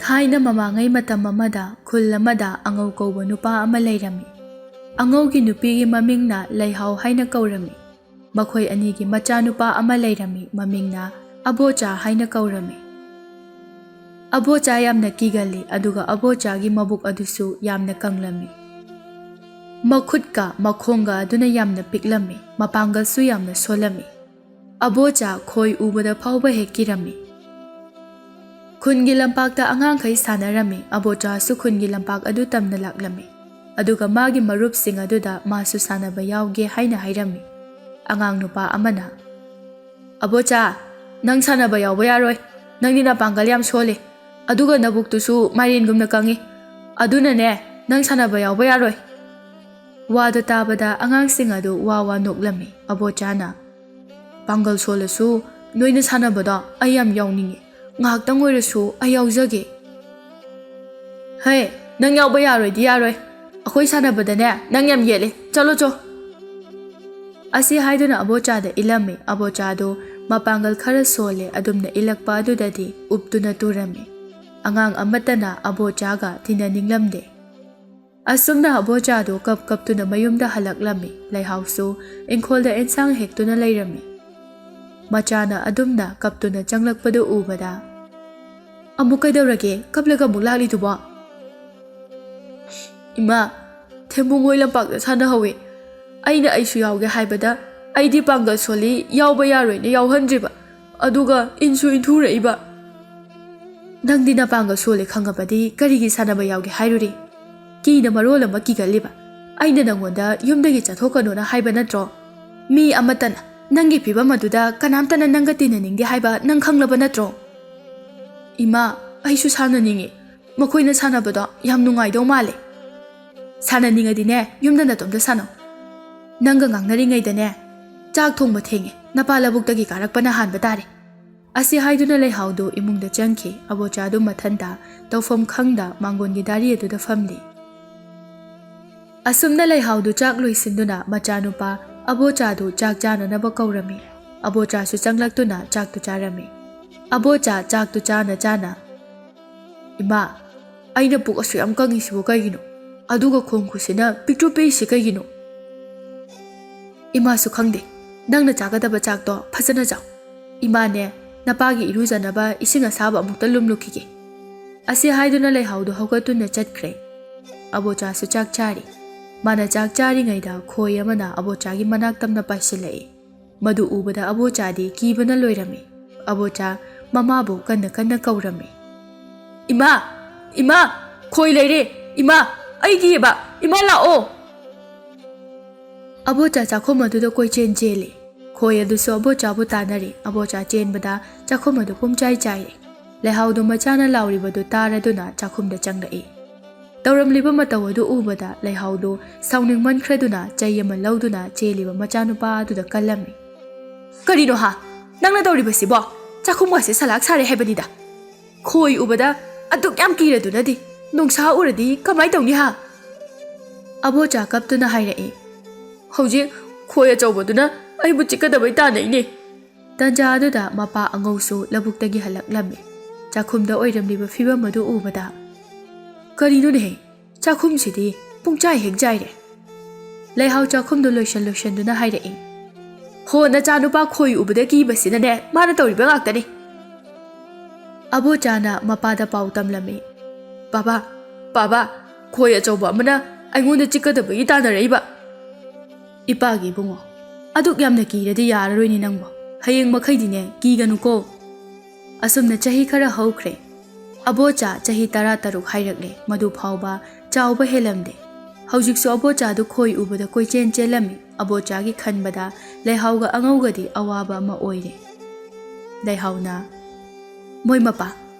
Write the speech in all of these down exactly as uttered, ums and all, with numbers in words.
ꯊꯥꯏꯅ ꯃꯃꯥꯡꯉꯩ ꯃꯇꯝ ꯑꯃꯗ ꯈꯨꯜ ꯑꯃꯗ ꯑꯉꯧ ꯀꯧꯕ ꯅꯨꯄꯥ ꯑꯃ ꯂꯩꯔꯝꯃꯤ꯫ ꯑꯉꯧꯒꯤ ꯅꯨꯄꯤꯒꯤ ꯃꯃꯤꯡꯅ ꯂꯩꯍꯥꯎ ꯍꯥꯏꯅ ꯀꯧꯔꯝꯃꯤ꯫ ꯃꯈꯣꯏ ꯑꯅꯤꯒꯤ ꯃꯆꯥꯅꯨꯄꯥ ꯑꯃ ꯂꯩꯔꯝꯃꯤ, ꯃꯃꯤꯡꯅ ꯑꯕꯣꯆꯥ ꯍꯥꯏꯅ ꯀꯧꯔꯝꯃꯤ꯫ ꯑꯕꯣꯆꯥ ꯌꯥꯝꯅ ꯀꯤꯒꯜꯂꯤ, ꯑꯗꯨꯒ ꯑꯕꯣꯆꯥꯒꯤ ꯃꯕꯨꯛ ꯑꯗꯨꯁꯨ ꯌꯥꯝꯅ ꯀꯪꯂꯝꯃꯤ꯫ ꯃꯈꯨꯠꯀ ꯃꯈꯣꯡꯒ ꯑꯗꯨꯅ ꯌꯥꯝꯅ ꯄꯤꯛꯂꯝꯃꯤ, ꯃꯄꯥꯡꯒꯜꯁꯨ ꯌꯥꯝꯅ ꯁꯣꯜꯂꯝꯃꯤ꯫ ꯑꯕꯣꯆꯥ ꯈꯣꯏ ꯎꯕꯗ ꯐꯥꯎꯕ ꯍꯦꯛ ꯀꯤꯔꯝꯃꯤ꯫ ꯈꯨꯟꯒꯤ ꯂꯝꯄꯥꯛꯇ ꯑꯉꯥꯡꯈꯩ ꯁꯥꯟꯅꯔꯝꯃꯤ꯫ ꯑꯕꯣꯆꯥꯁꯨ ꯈꯨꯟꯒꯤ ꯂꯝꯄꯥꯛ ꯑꯗꯨ ꯇꯝꯅ ꯂꯥꯛꯂꯝꯃꯤ, ꯑꯗꯨꯒ ꯃꯥꯒꯤ ꯃꯔꯨꯞꯁꯤꯡ ꯑꯗꯨꯗ ꯃꯥꯁꯨ ꯁꯥꯟꯅꯕ ꯌꯥꯎꯒꯦ ꯍꯥꯏꯅ ꯍꯥꯏꯔꯝꯃꯤ꯫ ꯑꯉꯥꯡ ꯅꯨꯄꯥ ꯑꯃꯅ, "ꯑꯕꯣꯆꯥ, ꯅꯪ ꯁꯥꯟꯅꯕ ꯌꯥꯎꯕ ꯌꯥꯔꯣꯏ꯫ ꯅꯪꯗꯤ ꯅꯄꯥꯡꯒꯜ ꯌꯥꯝ ꯁꯣꯜꯂꯤ, ꯑꯗꯨꯒ ꯅꯕꯨꯛꯇꯨꯁꯨ ꯃꯥꯏꯔꯦꯟꯒꯨꯝꯅ ꯀꯪꯉꯤ꯫ ꯑꯗꯨꯅꯅꯦ, ꯅꯪ ꯁꯥꯟꯅꯕ ꯌꯥꯎꯕ ꯌꯥꯔꯣꯏ꯫" ꯋꯥꯗꯣ ꯇꯥꯕꯗ ꯑꯉꯥꯡꯁꯤꯡ ꯑꯗꯨ ꯋꯥ ꯋꯥ ꯅꯣꯛꯂꯝꯃꯤ꯫ ꯑꯕꯣꯆꯥꯅ, "ꯄꯥꯡꯒꯜ ꯁꯣꯜꯂꯁꯨ ꯅꯣꯏꯅ ꯁꯥꯟꯅꯕꯗꯣ ꯑꯩ ꯌꯥꯝ ꯌꯥꯎꯅꯤꯡꯉꯤ꯫ ꯉꯥꯏꯍꯥꯛꯇꯪ ꯑꯣꯏꯔꯁꯨ ꯑꯩ ꯌꯥꯎꯖꯒꯦ꯫" "ꯍꯦ, ꯅꯪ ꯌꯥꯎꯕ ꯌꯥꯔꯣꯏꯗꯤ ꯌꯥꯔꯣꯏ꯫ ꯑꯩꯈꯣꯏ ꯁꯥꯟꯅꯕꯗꯅꯦ ꯅꯪ ꯌꯥꯝ ꯌꯦꯠꯂꯦ꯫ ꯆꯠꯂꯣ ꯆꯣ꯫" ꯑꯁꯤ ꯍꯥꯏꯗꯨꯅ ꯑꯕꯣꯆꯥꯗ ꯏꯜꯂꯝꯃꯤ꯫ ꯑꯕꯣꯆꯥꯗꯨ ꯃꯄꯥꯡꯒꯜ ꯈꯔ ꯁꯣꯜꯂꯦ, ꯑꯗꯨꯝꯅ ꯏꯜꯂꯛꯄ ꯑꯗꯨꯗꯗꯤ ꯎꯞꯇꯨꯅ ꯇꯨꯔꯝꯃꯤ꯫ ꯑꯉꯥꯡ ꯑꯃꯠꯇꯅ ꯑꯕꯣꯆꯥꯒ ꯇꯤꯟꯅꯅꯤꯡꯂꯝꯗꯦ꯫ ꯑꯁꯨꯝꯅ ꯑꯕꯣꯆꯥꯗꯨ ꯀꯞ ꯀꯞꯇꯨꯅ ꯃꯌꯨꯝꯗ ꯍꯜꯂꯛꯂꯝꯃꯤ꯫ ꯂꯩꯍꯥꯎꯁꯨ ꯏꯪꯈꯣꯜꯗ ꯑꯦꯟꯁꯥꯡ ꯍꯦꯛꯇꯨꯅ ꯂꯩꯔꯝꯃꯤ꯫ ꯃꯆꯥꯅ ꯑꯗꯨꯝꯅ ꯀꯞꯇꯨꯅ ꯆꯪꯂꯛꯄꯗꯨ ꯎꯕꯗ, "ꯑꯃꯨꯛ ꯀꯩꯗꯧꯔꯒꯦ? ꯀꯞꯂꯒ ꯑꯃꯨꯛ ꯂꯥꯛꯂꯤꯗꯨꯕꯣ?" "ꯏꯃꯥ, ꯊꯦꯝꯕꯨꯡ ꯍꯣꯏ ꯂꯝꯄꯥꯛꯇ ꯁꯥꯟꯅꯍꯧꯋꯤ꯫ ꯑꯩꯅ ꯑꯩꯁꯨ ꯌꯥꯎꯒꯦ ꯍꯥꯏꯕꯗ, ꯑꯩꯗꯤ ꯄꯥꯡꯒꯜ ꯁꯣꯜꯂꯤ, ꯌꯥꯎꯕ ꯌꯥꯔꯣꯏꯅ ꯌꯥꯎꯍꯟꯗ꯭ꯔꯤꯕ꯫ ꯑꯗꯨꯒ ꯏꯟꯁꯨ ꯏꯟꯊꯨꯔꯛꯏꯕ꯫" "ꯅꯪꯗꯤ ꯅꯄꯥꯡꯒꯜ ꯁꯣꯜꯂꯦ ꯈꯪꯉꯕꯗꯤ ꯀꯔꯤꯒꯤ ꯁꯥꯟꯅꯕ ꯌꯥꯎꯒꯦ ꯍꯥꯏꯔꯨꯔꯤ? ꯀꯤꯅ ꯃꯔꯣꯜ ꯑꯃ ꯀꯤꯒꯜꯂꯤꯕ꯫ ꯑꯩꯅ ꯅꯪꯉꯣꯟꯗ ꯌꯨꯝꯗꯒꯤ ꯆꯠꯊꯣꯛꯀꯅꯣꯅ ꯍꯥꯏꯕ ꯅꯠꯇ꯭ꯔꯣ? ꯃꯤ ꯑꯃꯠꯇꯅ, ꯅꯪꯒꯤ ꯐꯤꯕꯝ ꯑꯗꯨꯗ ꯀꯅꯥꯝꯇꯅ ꯅꯪꯒ ꯇꯤꯟꯅꯅꯤꯡꯗꯦ ꯍꯥꯏꯕ ꯅꯪ ꯈꯪꯂꯕ ꯅꯠꯇ꯭ꯔꯣ?" "ꯏꯃꯥ, ꯑꯩꯁꯨ ꯁꯥꯟꯅꯅꯤꯡꯉꯤ꯫ ꯃꯈꯣꯏꯅ ꯁꯥꯟꯅꯕꯗꯣ ꯌꯥꯝ ꯅꯨꯡꯉꯥꯏꯗꯧ ꯃꯥꯜꯂꯦ꯫" "ꯁꯥꯟꯅꯅꯤꯡꯉꯗꯤꯅꯦ, ꯌꯨꯝꯗ ꯅꯇꯣꯝꯇ ꯁꯥꯟꯅꯧ꯫ ꯅꯪꯒ ꯉꯥꯡꯅꯔꯤꯉꯩꯗꯅꯦ, ꯆꯥꯛ ꯊꯣꯡꯕ ꯊꯦꯡꯉꯦ, ꯅꯄꯥ ꯂꯧꯕꯨꯛꯇꯒꯤ ꯀꯥꯔꯛꯄꯅ ꯍꯥꯟꯕ ꯇꯥꯔꯦ꯫" ꯑꯁꯤ ꯍꯥꯏꯗꯨꯅ ꯂꯩꯍꯥꯎꯗꯨ ꯏꯃꯨꯡꯗ ꯆꯪꯈꯤ꯫ ꯑꯕꯣꯆꯥꯗꯨ ꯃꯊꯟꯇ ꯇꯧꯐꯝ ꯈꯪꯗ ꯃꯥꯡꯒꯣꯟꯒꯤ ꯗꯥꯔꯤ ꯑꯗꯨꯗ ꯐꯝꯂꯤ꯫ ꯑꯁꯨꯝꯅ ꯂꯩꯍꯥꯎꯗꯨ ꯆꯥꯛ ꯂꯣꯏꯁꯤꯟꯗꯨꯅ ꯃꯆꯥꯅꯨꯄꯥ ꯑꯕꯣꯆꯥꯗꯨ ꯆꯥꯛ ꯆꯥꯅꯅꯕ ꯀꯧꯔꯝꯃꯤ꯫ ꯑꯕꯣꯆꯥꯁꯨ ꯆꯪꯂꯛꯇꯨꯅ ꯆꯥꯛꯇꯨ ꯆꯥꯔꯝꯃꯤ꯫ ꯑꯕꯣꯆꯥ ꯆꯥꯛꯇꯨ ꯆꯥꯅ ꯆꯥꯅ, "ꯏꯃꯥ, ꯑꯩꯅ ꯄꯨꯛ ꯑꯁꯨꯛ ꯌꯥꯝ ꯀꯪꯉꯤꯁꯤꯕꯨ ꯀꯩꯒꯤꯅꯣ? ꯑꯗꯨꯒ ꯈꯣꯡ ꯈꯨꯠꯁꯤꯅ ꯄꯤꯛꯇ꯭ꯔꯨ ꯄꯤꯛꯏꯁꯤ ꯀꯩꯒꯤꯅꯣ?" "ꯏꯃꯥꯁꯨ ꯈꯪꯗꯦ, ꯅꯪꯅ ꯆꯥꯒꯗꯕ ꯆꯥꯛꯇꯣ ꯐꯖꯅ ꯆꯥꯎ꯫ ꯏꯃꯥꯅꯦ, ꯅꯄꯥꯒꯤ ꯏꯔꯨꯖꯅꯕ ꯏꯁꯤꯡ ꯑꯁꯥꯕ ꯑꯃꯨꯛꯇ ꯂꯨꯝꯂꯨꯈꯤꯒꯦ"꯫ ꯑꯁꯤ ꯍꯥꯏꯗꯨꯅ ꯂꯩꯍꯥꯎꯗꯨ ꯍꯧꯒꯠꯇꯨꯅ ꯆꯠꯈ꯭ꯔꯦ꯫ ꯑꯕꯣꯆꯥꯁꯨ ꯆꯥꯛ ꯆꯥꯔꯤ꯫ ꯃꯥꯅ ꯆꯥꯛ ꯆꯥꯔꯤꯉꯩꯗ ꯈꯣꯏ ꯑꯃꯅ ꯑꯕꯣꯆꯥꯒꯤ ꯃꯅꯥꯛ ꯇꯝꯅ ꯄꯥꯏꯁꯤꯜꯂꯛꯏ꯫ ꯃꯗꯨ ꯎꯕꯗ ꯑꯕꯣꯆꯥꯗꯤ ꯀꯤꯕꯅ ꯂꯣꯏꯔꯝꯃꯤ꯫ ꯑꯕꯣꯆꯥ ꯃꯃꯥꯕꯨ ꯀꯟꯅ ꯀꯟꯅ ꯀꯧꯔꯝꯃꯤ꯫ "ꯏꯃꯥ! ꯏꯃꯥ! ꯈꯣꯏ ꯂꯩꯔꯦ! ꯏꯃꯥ! ꯑꯩꯒꯤꯑꯕ! ꯏꯃꯥ, ꯂꯥꯛꯑꯣ!" ꯑꯕꯣꯆꯥ ꯆꯥꯛꯈꯨꯝ ꯑꯗꯨꯗ ꯀꯣꯏꯆꯦꯟ ꯆꯦꯜꯂꯤ꯫ ꯈꯣꯏ ꯑꯗꯨꯁꯨ ꯑꯕꯣꯆꯥꯕꯨ ꯇꯥꯟꯅꯔꯤ꯫ ꯑꯕꯣꯆꯥ ꯆꯦꯟꯕꯗ ꯆꯥꯛꯈꯨꯝ ꯑꯗꯨ ꯄꯨꯝꯆꯥꯏ ꯆꯥꯏꯔꯦ꯫ ꯂꯩꯍꯥꯎꯗꯨ ꯃꯆꯥꯅ ꯂꯥꯎꯔꯤꯕꯗꯨ ꯇꯥꯔꯗꯨꯅ ꯆꯥꯛꯈꯨꯝꯗ ꯆꯪꯂꯛꯏ꯫ ꯇꯧꯔꯝꯂꯤꯕ ꯃꯇꯧ ꯑꯗꯨ ꯎꯕꯗ ꯂꯩꯍꯥꯎꯗꯨ ꯁꯥꯎꯅꯤꯡꯃꯟꯈ꯭ꯔꯗꯨꯅ ꯆꯩ ꯑꯃ ꯂꯧꯗꯨꯅ ꯆꯦꯜꯂꯤꯕ ꯃꯆꯥꯅꯨꯄꯥ ꯑꯗꯨꯗ ꯀꯜꯂꯝꯃꯤ꯫ "ꯀꯔꯤꯅꯣ ꯍꯥ? ꯅꯪꯅ ꯇꯧꯔꯤꯕꯁꯤꯕꯣ? ꯆꯥꯛꯈꯨꯝꯒꯁꯦ ꯁꯂꯥꯛ ꯁꯥꯔꯦ ꯍꯥꯏꯕꯅꯤꯗ꯫ ꯈꯣꯏ ꯎꯕꯗ ꯑꯗꯨꯛ ꯌꯥꯝ ꯀꯤꯔꯗꯨꯅꯗꯤ ꯅꯣꯡꯁꯥ ꯎꯔꯗꯤ ꯀꯃꯥꯏ ꯇꯧꯅꯤ ꯍꯥ?" ꯑꯕꯣꯆꯥ ꯀꯞꯇꯨꯅ ꯍꯥꯏꯔꯛꯏ꯫ "ꯍꯧꯖꯤꯛ ꯈꯣꯏ ꯑꯆꯧꯕꯗꯨꯅ ꯑꯩꯕꯨ ꯆꯤꯛꯀꯗꯕꯩ ꯇꯥꯟꯅꯩꯅꯦ"꯫ ꯇꯟꯖꯥ ꯑꯗꯨꯗ ꯃꯄꯥ ꯑꯉꯧꯁꯨ ꯂꯧꯕꯨꯛꯇꯒꯤ ꯍꯜꯂꯛꯂꯝꯃꯤ꯫ ꯆꯥꯛꯈꯨꯝꯗ ꯑꯣꯏꯔꯝꯂꯤꯕ ꯐꯤꯕꯝ ꯑꯗꯨ ꯎꯕꯗ, "ꯀꯔꯤꯅꯣꯅꯦꯍꯦ? ꯆꯥꯛꯈꯨꯝꯁꯤꯗꯤ ꯄꯨꯡꯆꯥꯏ ꯍꯦꯛ ꯆꯥꯏꯔꯦ"꯫ ꯂꯩꯍꯥꯎ ꯆꯥꯛꯈꯨꯝꯗꯨ ꯂꯣꯏꯁꯟ ꯂꯣꯏꯁꯟꯗꯨꯅ ꯍꯥꯏꯔꯛꯏ꯫ "ꯍꯣ, ꯅꯆꯥꯅꯨꯄꯥ ꯈꯣꯏ ꯎꯕꯗ ꯀꯤꯕꯁꯤꯅꯅꯦ ꯃꯥꯅ ꯇꯧꯔꯤꯕ ꯉꯥꯛꯇꯅꯤ"꯫ ꯑꯕꯣꯆꯥꯅ ꯃꯄꯥꯗ ꯄꯥꯎ ꯇꯝꯂꯝꯃꯤ꯫ "ꯄꯥꯕꯥ, ꯄꯥꯕꯥ, ꯈꯣꯏ ꯑꯆꯧꯕ ꯑꯃꯅ ꯑꯩꯉꯣꯟꯗ ꯆꯤꯛꯀꯗꯕꯒꯤ ꯇꯥꯟꯅꯔꯛꯏꯕ"꯫ "ꯏꯄꯥꯒꯤ ꯏꯕꯨꯡꯉꯣ, ꯑꯗꯨꯛ ꯌꯥꯝꯅ ꯀꯤꯔꯗꯤ ꯌꯥꯔꯔꯣꯏꯅꯦ ꯅꯪꯕꯣ꯫ ꯍꯌꯦꯡ ꯃꯈꯩꯗꯤꯅꯦ ꯀꯤꯒꯅꯨꯀꯣ"꯫ ꯑꯁꯨꯝꯅ ꯆꯍꯤ ꯈꯔ ꯍꯧꯈ꯭ꯔꯦ꯫ ꯑꯕꯣꯆꯥ ꯆꯍꯤ ꯇꯔꯥ ꯇꯔꯨꯛ ꯍꯥꯏꯔꯛꯂꯦ, ꯃꯗꯨ ꯐꯥꯎꯕ ꯆꯥꯎꯕ ꯍꯦꯜꯂꯝꯗꯦ꯫ ꯍꯧꯖꯤꯛꯁꯨ ꯑꯕꯣꯆꯥꯗꯨ ꯈꯣꯏ ꯎꯕꯗ ꯀꯣꯏꯆꯦꯟ ꯆꯦꯜꯂꯝꯃꯤ꯫ ꯑꯕꯣꯆꯥꯒꯤ ꯈꯟꯕꯗ ꯂꯩꯍꯥꯎꯒ ꯑꯉꯧꯒꯗꯤ ꯑꯋꯥꯕ ꯑꯃ ꯑꯣꯏꯔꯦ꯫ ꯂꯩꯍꯥꯎꯅ, "ꯃꯣꯏ ꯃꯄꯥ,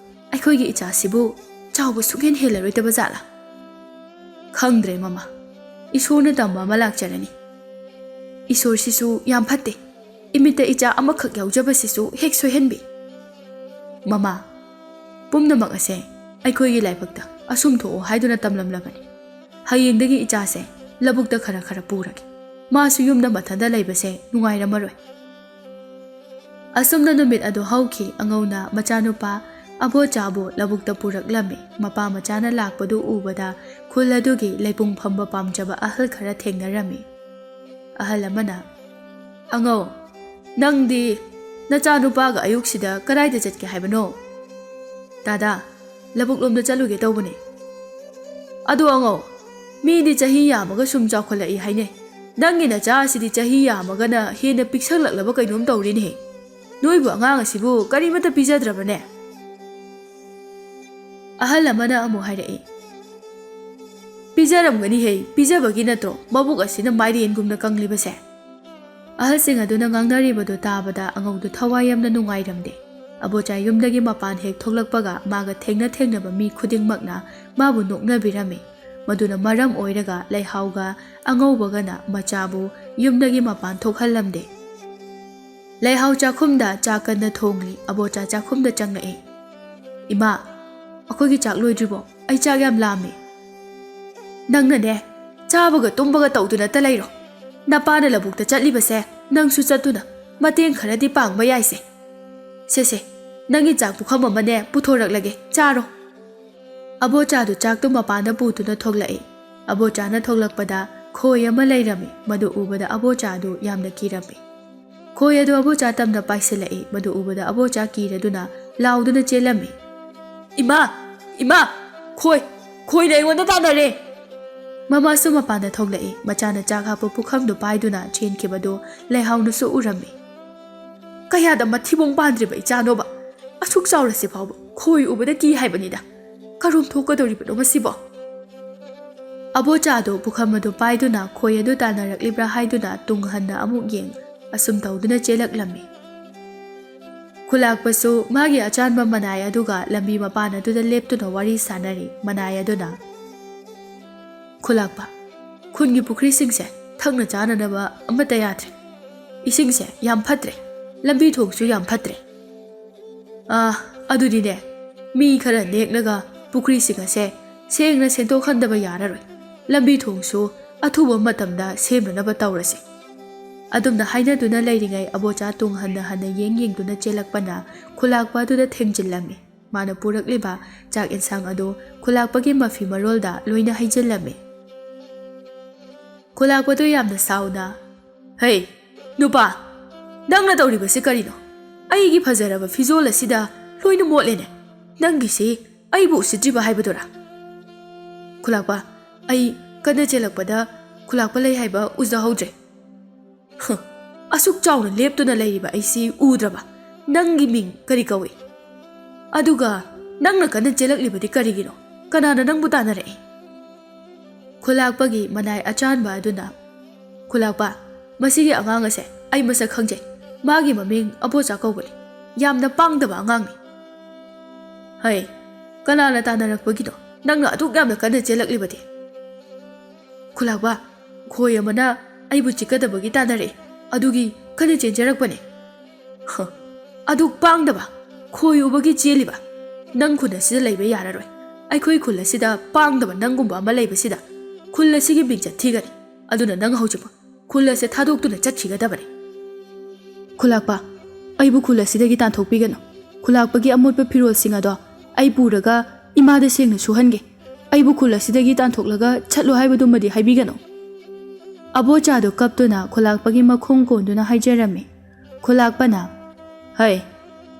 ꯑꯩꯈꯣꯏꯒꯤ ꯏꯆꯥꯁꯤꯕꯨ ꯆꯥꯎꯕ ꯁꯨꯡꯍꯦꯟ ꯍꯦꯜꯂꯔꯣꯏꯗꯕ ꯖꯥꯠꯂꯥ? ꯈꯪꯗ꯭ꯔꯦ ꯃꯃꯥ, ꯏꯁꯣꯔꯅ ꯇꯝꯕ ꯑꯃ ꯂꯥꯛꯆꯔꯅꯤ꯫ ꯏꯁꯣꯔꯁꯤꯁꯨ ꯌꯥꯝ ꯐꯠꯇꯦ, ꯏꯃꯤꯠꯇ ꯏꯆꯥ ꯑꯃꯈꯛ ꯌꯥꯎꯖꯕꯁꯤꯁꯨ ꯍꯦꯛ ꯁꯣꯏꯍꯟꯕꯤ꯫ ꯃꯃꯥ, ꯄꯨꯝꯅꯃꯛ ꯑꯁꯦ ꯑꯩꯈꯣꯏꯒꯤ ꯂꯥꯏꯕꯛꯇ ꯑꯁꯨꯝ ꯊꯣꯛꯑꯣ ꯍꯥꯏꯗꯨꯅ ꯇꯝꯂꯝꯂꯕꯅꯤ꯫ ꯍꯌꯦꯡꯗꯒꯤ ꯏꯆꯥꯁꯦ ꯂꯧꯕꯨꯛꯇ ꯈꯔ ꯈꯔ ꯄꯨꯔꯒꯦ꯫ ꯃꯥꯁꯨ ꯌꯨꯝꯗ ꯃꯊꯟꯇ ꯂꯩꯕꯁꯦ ꯅꯨꯡꯉꯥꯏꯔꯝꯃꯔꯣꯏ"꯫ ꯑꯁꯨꯝꯅ ꯅꯨꯃꯤꯠ ꯑꯗꯨ ꯍꯧꯈꯤ꯫ ꯑꯉꯧꯅ ꯃꯆꯥꯅꯨꯄꯥ ꯑꯕꯣꯆꯥꯕꯨ ꯂꯧꯕꯨꯛꯇ ꯄꯨꯔꯛꯂꯝꯃꯤ꯫ ꯃꯄꯥ ꯃꯆꯥꯅ ꯂꯥꯛꯄꯗꯨ ꯎꯕꯗ ꯈꯨꯜ ꯑꯗꯨꯒꯤ ꯂꯩꯄꯨꯡ ꯐꯝꯕ ꯄꯥꯝꯖꯕ ꯑꯍꯜ ꯈꯔ ꯊꯦꯡꯅꯔꯝꯃꯤ꯫ ꯑꯍꯜ ꯑꯃꯅ, "ꯑꯉꯧ, ꯅꯪꯗꯤ ꯅꯆꯥꯅꯨꯄꯥꯒ ꯑꯌꯨꯛꯁꯤꯗ ꯀꯗꯥꯏꯗ ꯆꯠꯀꯦ ꯍꯥꯏꯕꯅꯣ?" "ꯗꯥꯗꯥ, ꯂꯧꯕꯨꯛꯂꯣꯝꯗ ꯆꯠꯂꯨꯒꯦ ꯇꯧꯕꯅꯦ꯫" "ꯑꯗꯣ ꯑꯉꯧ, ꯃꯤꯗꯤ ꯆꯍꯤ ꯌꯥꯝꯃꯒ ꯁꯨꯝ ꯆꯥꯎꯈꯠꯂꯛꯏ ꯍꯥꯏꯅꯩ꯫ ꯅꯪꯒꯤ ꯅꯆꯥ ꯑꯁꯤꯗꯤ ꯆꯍꯤ ꯌꯥꯝꯃꯒꯅ ꯍꯦꯟꯅ ꯄꯤꯛꯁꯜꯂꯛꯂꯕ ꯀꯩꯅꯣꯝ ꯇꯧꯔꯤꯅꯦꯍꯦ꯫ ꯅꯣꯏꯕꯨ ꯑꯉꯥꯡ ꯑꯁꯤꯕꯨ ꯀꯔꯤꯃꯠꯇ ꯄꯤꯖꯗ꯭ꯔꯕꯅꯦ?" ꯑꯍꯜ ꯑꯃꯅ ꯑꯃꯨꯛ ꯍꯥꯏꯔꯛꯏ, "ꯄꯤꯖꯔꯝꯒꯅꯤꯍꯦ, ꯄꯤꯖꯕꯒꯤ ꯅꯠꯇ꯭ꯔꯣ ꯃꯕꯨꯛ ꯑꯁꯤꯅ ꯃꯥꯏꯔꯦꯟꯒꯨꯝꯅ ꯀꯪꯂꯤꯕꯁꯦ?" ꯑꯍꯜꯁꯤꯡ ꯑꯗꯨꯅ ꯉꯥꯡꯅꯔꯤꯕꯗꯨ ꯇꯥꯕꯗ ꯑꯉꯧꯗꯨ ꯊꯋꯥꯏ ꯌꯥꯝꯅ ꯅꯨꯡꯉꯥꯏꯔꯝꯗꯦ꯫ ꯑꯕꯣꯆꯥ ꯌꯨꯝꯗꯒꯤ ꯃꯄꯥꯟ ꯍꯦꯛ ꯊꯣꯛꯂꯛꯄꯒ ꯃꯥꯒ ꯊꯦꯡꯅ ꯊꯦꯡꯅꯕ ꯃꯤ ꯈꯨꯗꯤꯡꯃꯛꯅ ꯃꯥꯕꯨ ꯅꯣꯛꯅꯕꯤꯔꯝꯃꯤ꯫ ꯃꯗꯨꯅ ꯃꯔꯝ ꯑꯣꯏꯔꯒ ꯂꯩꯍꯥꯎꯒ ꯑꯉꯧꯕꯒꯅ ꯃꯆꯥꯕꯨ ꯌꯨꯝꯗꯒꯤ ꯃꯄꯥꯟ ꯊꯣꯛꯍꯜꯂꯝꯗꯦ꯫ ꯂꯩꯍꯥꯎ ꯆꯥꯛꯈꯨꯝꯗ ꯆꯥꯛ ꯀꯟꯅ ꯊꯣꯡꯂꯤ꯫ ꯑꯕꯣꯆꯥ ꯆꯥꯛꯈꯨꯝꯗ ꯆꯪꯂꯛꯏ꯫ "ꯏꯃꯥ, ꯑꯩꯈꯣꯏꯒꯤ ꯆꯥꯛ ꯂꯣꯏꯗ꯭ꯔꯤꯕꯣ? ꯑꯩ ꯆꯥꯛ ꯌꯥꯝ ꯂꯥꯝꯃꯦ꯫" "ꯅꯪꯅꯅꯦ, ꯆꯥꯕꯒ ꯇꯨꯝꯕꯒ ꯇꯧꯗꯨꯅꯇ ꯂꯩꯔꯣ꯫ ꯅꯄꯥꯅ ꯂꯧꯕꯨꯛꯇ ꯆꯠꯂꯤꯕꯁꯦ ꯅꯪꯁꯨ ꯆꯠꯇꯨꯅ ꯃꯇꯦꯡ ꯈꯔꯗꯤ ꯄꯥꯡꯕ ꯌꯥꯏꯁꯦ꯫ ꯁꯦ ꯁꯦ, ꯅꯪꯒꯤ ꯆꯥꯛ ꯄꯨꯈꯝ ꯑꯃꯅꯦ ꯄꯨꯊꯣꯔꯛꯂꯒꯦ, ꯆꯥꯔꯣ꯫" ꯑꯕꯣꯆꯥꯗꯨ ꯆꯥꯛꯇꯨ ꯃꯄꯥꯟꯗ ꯄꯨꯗꯨꯅ ꯊꯣꯛꯂꯛꯏ꯫ ꯑꯕꯣꯆꯥꯅ ꯊꯣꯛꯂꯛꯄꯗ ꯈꯣꯏ ꯑꯃ ꯂꯩꯔꯝꯃꯤ꯫ ꯃꯗꯨ ꯎꯕꯗ ꯑꯕꯣꯆꯥꯗꯨ ꯌꯥꯝꯅ ꯀꯤꯔꯝꯃꯤ꯫ ꯈꯣꯏ ꯑꯗꯨ ꯑꯕꯣꯆꯥ ꯇꯝꯅ ꯄꯥꯏꯁꯤꯜꯂꯛꯏ꯫ ꯃꯗꯨ ꯎꯕꯗ ꯑꯕꯣꯆꯥ ꯀꯤꯔꯗꯨꯅ ꯂꯥꯎꯗꯨꯅ ꯆꯦꯜꯂꯝꯃꯤ꯫ "ꯏꯃꯥ! ꯏꯃꯥ! ꯈꯣꯏ! ꯈꯣꯏꯅ ꯑꯩꯉꯣꯟꯗ ꯇꯥꯟꯅꯔꯦ!" ꯃꯃꯥꯁꯨ ꯃꯄꯥꯟꯗ ꯊꯣꯛꯂꯛꯏ꯫ ꯃꯆꯥꯅ ꯆꯥꯛ ꯍꯥꯞꯄ ꯄꯨꯈꯝꯗꯨ ꯄꯥꯏꯗꯨꯅ ꯆꯦꯟꯈꯤꯕꯗꯨ ꯂꯩꯍꯥꯎꯅꯁꯨ ꯎꯔꯝꯃꯤ꯫ "ꯀꯌꯥꯗ ꯃꯊꯤꯕꯣꯡ ꯄꯥꯟꯗ꯭ꯔꯤꯕ ꯏꯆꯥꯅꯣꯕ! ꯑꯁꯨꯛ ꯆꯥꯎꯔꯁꯤ ꯐꯥꯎꯕ ꯈꯣꯏ ꯎꯕꯗ ꯀꯤ ꯍꯥꯏꯕꯅꯤꯗ꯫ ꯀꯔꯣꯝ ꯊꯣꯛꯀꯗꯧꯔꯤꯕꯅꯣ ꯃꯁꯤꯕꯣ?" ꯑꯕꯣꯆꯥꯗꯨ ꯄꯨꯈꯝ ꯑꯗꯨ ꯄꯥꯏꯗꯨꯅ ꯈꯣꯏ ꯑꯗꯨ ꯇꯥꯟꯅꯔꯛꯂꯤꯕ꯭ꯔꯥ ꯍꯥꯏꯗꯨꯅ ꯇꯨꯡ ꯍꯟꯅ ꯑꯃꯨꯛ ꯌꯦꯡ, ꯑꯁꯨꯝ ꯇꯧꯗꯨꯅ ꯆꯦꯜꯂꯛꯂꯝꯃꯤ꯫ ꯈꯨꯂꯥꯛꯄꯁꯨ ꯃꯥꯒꯤ ꯑꯆꯥꯟꯕ ꯃꯅꯥꯏ ꯑꯗꯨꯒ ꯂꯝꯕꯤ ꯃꯄꯥꯟ ꯑꯗꯨꯗ ꯂꯦꯞꯇꯨꯅ ꯋꯥꯔꯤ ꯁꯥꯟꯅꯔꯤ꯫ ꯃꯅꯥꯏ ꯑꯗꯨꯅ, "ꯈꯨꯂꯥꯛꯄ, ꯈꯨꯟꯒꯤ ꯄꯨꯈ꯭ꯔꯤꯁꯤꯡꯁꯦ ꯊꯛꯅ ꯆꯥꯅꯅꯕ ꯑꯃꯠꯇ ꯌꯥꯗ꯭ꯔꯦ꯫ ꯏꯁꯤꯡꯁꯦ ꯌꯥꯝ ꯐꯠꯇ꯭ꯔꯦ, ꯂꯝꯕꯤ ꯊꯣꯡꯁꯨ ꯌꯥꯝ ꯐꯠꯇ꯭ꯔꯦ꯫ ꯑꯥ, ꯑꯗꯨꯗꯤꯅꯦ, ꯃꯤ ꯈꯔ ꯅꯦꯛꯂꯒ ꯄꯨꯈ꯭ꯔꯤꯁꯤꯡ ꯑꯁꯦ ꯁꯦꯡꯅ ꯁꯦꯡꯗꯣꯛꯍꯟꯗꯕ ꯌꯥꯔꯔꯣꯏ꯫ ꯂꯝꯕꯤ ꯊꯣꯡꯁꯨ ꯑꯊꯨꯕ ꯃꯇꯝꯗ ꯁꯦꯝꯅꯅꯕ ꯇꯧꯔꯁꯤ꯫" ꯑꯗꯨꯝꯅ ꯍꯥꯏꯅꯗꯨꯅ ꯂꯩꯔꯤꯉꯩ ꯑꯕꯣꯆꯥ ꯇꯨꯡ ꯍꯟꯅ ꯍꯟꯅ ꯌꯦꯡ ꯌꯦꯡꯗꯨꯅ ꯆꯦꯜꯂꯛꯄꯅ ꯈꯨꯂꯥꯛꯄ ꯑꯗꯨꯗ ꯊꯦꯡꯖꯤꯜꯂꯝꯃꯤ꯫ ꯃꯥꯅ ꯄꯨꯔꯛꯂꯤꯕ ꯆꯥꯛ ꯌꯦꯟꯁꯥꯡ ꯑꯗꯨ ꯈꯨꯂꯥꯛꯄꯒꯤ ꯃꯐꯤ ꯃꯔꯣꯜꯗ ꯂꯣꯏꯅ ꯍꯩꯖꯤꯜꯂꯝꯃꯤ꯫ ꯈꯨꯂꯥꯛꯄꯗꯨ ꯌꯥꯝꯅ ꯁꯥꯎꯅ, "ꯍꯩ, ꯅꯨꯄꯥ, ꯅꯪꯅ ꯇꯧꯔꯤꯕꯁꯤ ꯀꯔꯤꯅꯣ? ꯑꯩꯒꯤ ꯐꯖꯔꯕ ꯐꯤꯖꯣꯜ ꯑꯁꯤꯗ ꯂꯣꯏꯅ ꯃꯣꯠꯂꯦꯅꯦ꯫ ꯅꯪꯒꯤꯁꯤ ꯑꯩꯕꯨ ꯎꯁꯤꯠꯇ꯭ꯔꯤꯕ ꯍꯥꯏꯕꯗꯨꯔꯥ?" "ꯈꯨꯂꯥꯛꯄ, ꯑꯩ ꯀꯟꯅ ꯆꯦꯜꯂꯛꯄꯗ ꯈꯨꯂꯥꯛꯄ ꯂꯩ ꯍꯥꯏꯕ ꯎꯖꯍꯧꯗ꯭ꯔꯦ꯫" "ꯍ, ꯑꯁꯨꯛ ꯆꯥꯎꯅ ꯂꯦꯞꯇꯨꯅ ꯂꯩꯔꯤꯕ ꯑꯩꯁꯤ ꯎꯗ꯭ꯔꯕ? ꯅꯪꯒꯤ ꯃꯤꯡ ꯀꯔꯤ ꯀꯧꯏ? ꯑꯗꯨꯒ ꯅꯪꯅ ꯀꯟꯅ ꯆꯦꯜꯂꯛꯂꯤꯕꯗꯤ ꯀꯔꯤꯒꯤꯅꯣ? ꯀꯅꯥꯅ ꯅꯪꯕꯨ ꯇꯥꯟꯅꯔꯛꯏ?" ꯈꯨꯂꯥꯛꯄꯒꯤ ꯃꯅꯥꯏ ꯑꯆꯥꯟꯕ ꯑꯗꯨꯅ, "ꯈꯨꯂꯥꯛꯄ, ꯃꯁꯤꯒꯤ ꯑꯉꯥꯡ ꯑꯁꯦ ꯑꯩ ꯃꯁꯛ ꯈꯪꯖꯩ꯫ ꯃꯥꯒꯤ ꯃꯃꯤꯡ ꯑꯕꯣꯆꯥ ꯀꯧꯕꯅꯤ꯫ ꯌꯥꯝꯅ ꯄꯥꯡꯗꯕ ꯑꯉꯥꯡꯅꯤ꯫" "ꯍꯩ, ꯀꯅꯥꯅ ꯇꯥꯟꯅꯔꯛꯄꯒꯤꯅꯣ ꯅꯪꯅ ꯑꯗꯨꯛ ꯌꯥꯝꯅ ꯀꯟꯅ ꯆꯦꯜꯂꯛꯂꯤꯕꯗꯤ?" "ꯈꯨꯂꯥꯛꯄ, ꯈꯣꯏ ꯑꯃꯅ ꯑꯩꯕꯨ ꯆꯤꯛꯀꯗꯕꯒꯤ ꯇꯥꯟꯅꯔꯛꯏ, ꯑꯗꯨꯒꯤ ꯀꯟꯅ ꯆꯦꯟꯖꯔꯛꯄꯅꯦ꯫" "ꯍ, ꯑꯗꯨꯛ ꯄꯥꯡꯗꯕ, ꯈꯣꯏ ꯎꯕꯒꯤ ꯆꯦꯜꯂꯤꯕ? ꯅꯪ ꯈꯨꯟ ꯑꯁꯤꯗ ꯂꯩꯕ ꯌꯥꯔꯔꯣꯏ꯫ ꯑꯩꯈꯣꯏ ꯈꯨꯜ ꯑꯁꯤꯗ ꯄꯥꯡꯗꯕ ꯅꯪꯒꯨꯝꯕ ꯑꯃ ꯂꯩꯕꯁꯤꯗ ꯈꯨꯜ ꯑꯁꯤꯒꯤ ꯃꯤꯡꯆꯠ ꯊꯤꯒꯅꯤ꯫ ꯑꯗꯨꯅ ꯅꯪ ꯍꯧꯖꯤꯛꯃꯛ ꯈꯨꯜ ꯑꯁꯤ ꯊꯥꯗꯣꯛꯇꯨꯅ ꯆꯠꯈꯤꯒꯗꯕꯅꯤ꯫" "ꯈꯨꯂꯥꯛꯄ, ꯑꯩꯕꯨ ꯈꯨꯜ ꯑꯁꯤꯗꯒꯤ ꯇꯥꯟꯊꯣꯛꯄꯤꯒꯅꯨ꯫ ꯈꯨꯂꯥꯛꯄꯒꯤ ꯑꯃꯣꯠꯄ ꯐꯤꯔꯣꯜꯁꯤꯡ ꯑꯗꯣ ꯑꯩ ꯄꯨꯔꯒ ꯏꯃꯥꯗ ꯁꯦꯡꯅ ꯁꯨꯍꯟꯒꯦ꯫ ꯑꯩꯕꯨ ꯈꯨꯜ ꯑꯁꯤꯗꯒꯤ ꯇꯥꯟꯊꯣꯛꯂꯒ ꯆꯠꯂꯣ ꯍꯥꯏꯕꯗꯨꯃꯗꯤ ꯍꯥꯏꯕꯤꯒꯅꯨ꯫" ꯑꯕꯣꯆꯥꯗꯨ ꯀꯞꯇꯨꯅ ꯈꯨꯂꯥꯛꯄꯒꯤ ꯃꯈꯣꯡ ꯀꯣꯟꯗꯨꯅ ꯍꯥꯏꯖꯔꯝꯃꯤ꯫ ꯈꯨꯂꯥꯛꯄꯅ, "ꯍꯩ,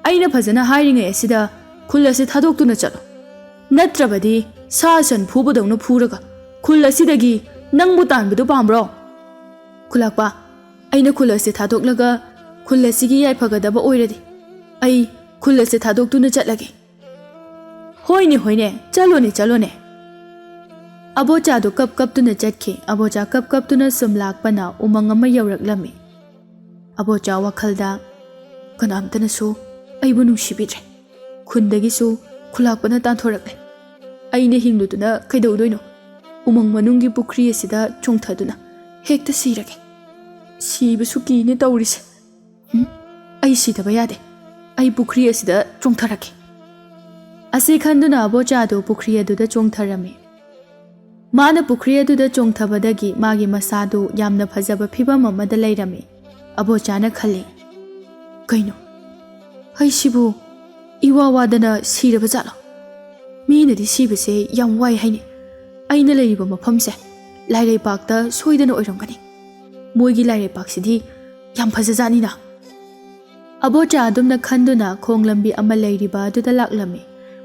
ꯑꯩꯅ ꯐꯖꯅ ꯍꯥꯏꯔꯤꯉꯩ ꯑꯁꯤꯗ ꯈꯨꯜ ꯑꯁꯤ ꯊꯥꯗꯣꯛꯇꯨꯅ ꯆꯠꯂꯣ꯫ ꯅꯠꯇ꯭ꯔꯕꯗꯤ ꯁꯥ ꯁꯟ ꯐꯨꯕꯗꯧꯅ ꯐꯨꯔꯒ ꯈꯨꯜ ꯑꯁꯤꯗꯒꯤ ꯅꯪꯕꯨ ꯇꯥꯟꯕꯗꯨ ꯄꯥꯝꯕ꯭ꯔꯣ? ꯈꯨꯂꯥꯛꯄ, ꯑꯩꯅ ꯈꯨꯜ ꯑꯁꯤ ꯊꯥꯗꯣꯛꯂꯒ ꯈꯨꯜ ꯑꯁꯤꯒꯤ ꯌꯥꯏꯐꯒꯗꯕ ꯑꯣꯏꯔꯗꯤ ꯑꯩ ꯈꯨꯜ ꯑꯁꯤ ꯊꯥꯗꯣꯛꯇꯨꯅ ꯆꯠꯂꯒꯦ꯫" "ꯍꯣꯏꯅꯦ, ꯍꯣꯏꯅꯦ, ꯆꯠꯂꯣꯅꯦ, ꯆꯠꯂꯣꯅꯦ꯫" ꯑꯕꯣꯆꯥꯗꯨ ꯀꯞ ꯀꯞꯇꯨꯅ ꯆꯠꯈꯤ꯫ ꯑꯕꯣꯆꯥ ꯀꯞ ꯀꯞꯇꯨꯅ ꯁꯨꯝ ꯂꯥꯛꯄꯅ ꯎꯃꯪ ꯑꯃ ꯌꯧꯔꯛꯂꯝꯃꯤ꯫ ꯑꯕꯣꯆꯥ ꯋꯥꯈꯜꯗ, "ꯀꯅꯥꯝꯇꯅꯁꯨ ꯑꯩꯕꯨ ꯅꯨꯡꯁꯤꯕꯤꯗ꯭ꯔꯦ꯫ ꯈꯨꯟꯗꯒꯤꯁꯨ ꯈꯨꯂꯥꯛꯄꯅ ꯇꯥꯟꯊꯣꯔꯛꯂꯦ꯫ ꯑꯩꯅ ꯍꯤꯡꯂꯨꯗꯨꯅ ꯀꯩꯗꯧꯗꯣꯏꯅꯣ? ꯎꯃꯪ ꯃꯅꯨꯡꯒꯤ ꯄꯨꯈ꯭ꯔꯤ ꯑꯁꯤꯗ ꯆꯣꯡꯊꯗꯨꯅ ꯍꯦꯛꯇ ꯁꯤꯔꯒꯦ꯫ ꯁꯤꯕꯁꯨ ꯀꯤꯅꯦ ꯇꯧꯔꯤꯁꯦ꯫ ꯎꯝ, ꯑꯩ ꯁꯤꯗꯕ ꯌꯥꯗꯦ꯫ ꯑꯩ ꯄꯨꯈ꯭ꯔꯤ ꯑꯁꯤꯗ ꯆꯣꯡꯊꯔꯛꯀꯦ꯫" ꯑꯁꯤ ꯈꯟꯗꯨꯅ ꯑꯕꯣꯆꯥꯗꯨ ꯄꯨꯈ꯭ꯔꯤ ꯑꯗꯨꯗ ꯆꯣꯡꯊꯔꯝꯃꯤ꯫ ꯃꯥꯅ ꯄꯨꯈ꯭ꯔꯤ ꯑꯗꯨꯗ ꯆꯣꯡꯊꯕꯗꯒꯤ ꯃꯥꯒꯤ ꯃꯁꯥꯗꯨ ꯌꯥꯝꯅ ꯐꯖꯕ ꯐꯤꯕꯝ ꯑꯃꯗ ꯂꯩꯔꯝꯃꯤ꯫ ꯑꯕꯣꯆꯥꯅ ꯈꯜꯂꯤ, "ꯀꯩꯅꯣ? ꯑꯩꯁꯤꯕꯨ ꯏꯋꯥ ꯋꯥꯗꯅ ꯁꯤꯔꯕ ꯖꯥꯠꯂꯣ? ꯃꯤꯅꯗꯤ ꯁꯤꯕꯁꯦ ꯌꯥꯝ ꯋꯥꯏ ꯍꯥꯏꯅꯩ꯫ ꯑꯩꯅ ꯂꯩꯔꯤꯕ ꯃꯐꯝꯁꯦ ꯂꯥꯏꯔꯩꯄꯥꯛꯇ ꯁꯣꯏꯗꯅ ꯑꯣꯏꯔꯝꯒꯅꯤ꯫ ꯃꯣꯏꯒꯤ ꯂꯥꯏꯔꯩꯄꯥꯛꯁꯤꯗꯤ ꯌꯥꯝ ꯐꯖꯖꯥꯠꯅꯤꯅ꯫ ꯑꯕꯣꯆꯥ ꯑꯗꯨꯝꯅ ꯈꯟꯗꯨꯅ ꯈꯣꯡ ꯂꯝꯕꯤ ꯑꯃ ꯂꯩꯔꯤꯕ ꯑꯗꯨꯗ ꯂꯥꯛꯂꯝꯃꯤ꯫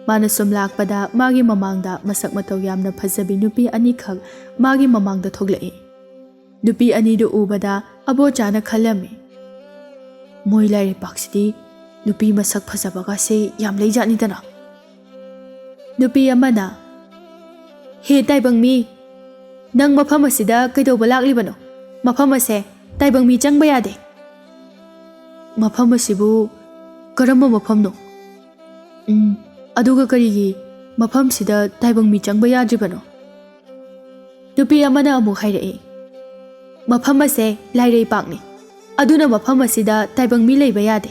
ꯃꯥꯅ ꯁꯨꯝ ꯂꯥꯛꯄꯗ ꯃꯥꯒꯤ ꯃꯃꯥꯡꯗ ꯃꯁꯛ ꯃꯇꯧ ꯌꯥꯝꯅ ꯐꯖꯕꯤ ꯅꯨꯄꯤ ꯑꯅꯤꯈꯛ ꯃꯥꯒꯤ ꯃꯃꯥꯡꯗ ꯊꯣꯛꯂꯛꯏ꯫ ꯅꯨꯄꯤ ꯑꯅꯤꯗꯨ ꯎꯕꯗ ꯑꯕꯣꯆꯥꯅ ꯈꯜꯂꯝꯃꯤ, "ꯃꯣꯏ ꯂꯥꯏꯔꯩꯄꯥꯛꯁꯤꯗꯤ ꯅꯨꯄꯤ ꯃꯁꯛ ꯐꯖꯕꯒꯁꯦ ꯌꯥꯝ ꯂꯩꯖꯥꯠꯅꯤꯗꯅ"꯫ ꯅꯨꯄꯤ ꯑꯃꯅ, "ꯍꯦ ꯇꯥꯏꯕꯪ ꯃꯤ, ꯅꯪ ꯃꯐꯝ ꯑꯁꯤꯗ ꯀꯩꯗꯧꯕ ꯂꯥꯛꯂꯤꯕꯅꯣ? ꯃꯐꯝ ꯑꯁꯦ ꯇꯥꯏꯕꯪ ꯃꯤ ꯆꯪꯕ ꯌꯥꯗꯦ"꯫ "ꯃꯐꯝ ꯑꯁꯤꯕꯨ ꯀꯔꯝꯕ ꯃꯐꯝꯅꯣ? ꯎꯝ, ꯑꯗꯨꯒ ꯀꯔꯤꯒꯤ ꯃꯐꯝꯁꯤꯗ ꯇꯥꯏꯕꯪ ꯃꯤ ꯆꯪꯕ ꯌꯥꯗ꯭ꯔꯤꯕꯅꯣ?" ꯅꯨꯄꯤ ꯑꯃꯅ ꯑꯃꯨꯛ ꯍꯥꯏꯔꯛꯏ, "ꯃꯐꯝ ꯑꯁꯦ ꯂꯥꯏꯔꯩꯄꯥꯛꯅꯤ, ꯑꯗꯨꯅ ꯃꯐꯝ ꯑꯁꯤꯗ ꯇꯥꯏꯕꯪ ꯃꯤ ꯂꯩꯕ ꯌꯥꯗꯦ꯫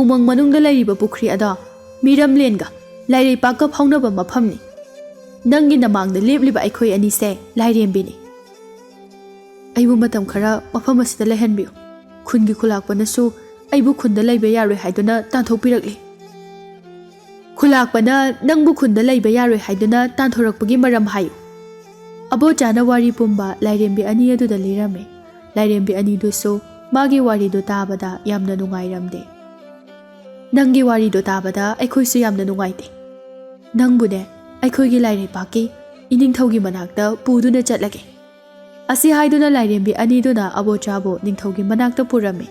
ꯎꯃꯪ ꯃꯅꯨꯡꯗ ꯂꯩꯔꯤꯕ ꯄꯨꯈ꯭ꯔꯤ ꯑꯗꯣ ꯃꯤꯔꯝꯂꯦꯟꯒ ꯂꯥꯏꯔꯩꯄꯥꯛꯀ ꯐꯥꯎꯅꯕ ꯃꯐꯝꯅꯤ꯫ ꯅꯪꯒꯤ ꯅꯃꯥꯡꯗ ꯂꯦꯞꯂꯤꯕ ꯑꯩꯈꯣꯏ ꯑꯅꯤꯁꯦ ꯂꯥꯏꯔꯦꯝꯕꯤꯅꯤ꯫ ꯑꯩꯕꯨ ꯃꯇꯝ ꯈꯔ ꯃꯐꯝ ꯑꯁꯤꯗ ꯂꯩꯍꯟꯕꯤꯌꯨ꯫ ꯈꯨꯟꯒꯤ ꯈꯨꯂꯥꯛꯄꯅꯁꯨ ꯑꯩꯕꯨ ꯈꯨꯟꯗ ꯂꯩꯕ ꯌꯥꯔꯣꯏ ꯍꯥꯏꯗꯨꯅ ꯇꯥꯟꯊꯣꯛꯄꯤꯔꯛꯂꯤ"꯫ "ꯈꯨꯂꯥꯛꯄꯅ ꯅꯪꯕꯨ ꯈꯨꯟꯗ ꯂꯩꯕ ꯌꯥꯔꯣꯏ ꯍꯥꯏꯗꯨꯅ ꯇꯥꯟꯊꯣꯔꯛꯄꯒꯤ ꯃꯔꯝ ꯍꯥꯏꯌꯨ"꯫ ꯑꯕꯣꯆꯥꯅ ꯋꯥꯔꯤ ꯄꯨꯝꯕ ꯂꯥꯏꯔꯦꯝꯕꯤ ꯑꯅꯤ ꯑꯗꯨꯗ ꯂꯤꯔꯝꯃꯤ꯫ ꯂꯥꯏꯔꯦꯝꯕꯤ ꯑꯅꯤꯗꯨꯁꯨ ꯃꯥꯒꯤ ꯋꯥꯔꯤꯗꯨ ꯇꯥꯕꯗ ꯌꯥꯝꯅ ꯅꯨꯡꯉꯥꯏꯔꯝꯗꯦ꯫ "ꯅꯪꯒꯤ ꯋꯥꯔꯤꯗꯨ ꯇꯥꯕꯗ ꯑꯩꯈꯣꯏꯁꯨ ꯌꯥꯝꯅ ꯅꯨꯡꯉꯥꯏꯇꯦ꯫ ꯅꯪꯕꯨꯅꯦ ꯑꯩꯈꯣꯏꯒꯤ ꯂꯥꯏꯔꯩꯄꯥꯛꯀꯤ ꯏꯅꯤꯡꯊꯧꯒꯤ ꯃꯅꯥꯛꯇ ꯄꯨꯗꯨꯅ ꯆꯠꯂꯒꯦ"꯫ ꯑꯁꯤ ꯍꯥꯏꯗꯨꯅ ꯂꯥꯏꯔꯦꯝꯕꯤ ꯑꯅꯤꯗꯨꯅ ꯑꯕꯣꯆꯥꯕꯨ ꯅꯤꯡꯊꯧꯒꯤ ꯃꯅꯥꯛꯇ ꯄꯨꯔꯝꯃꯤ꯫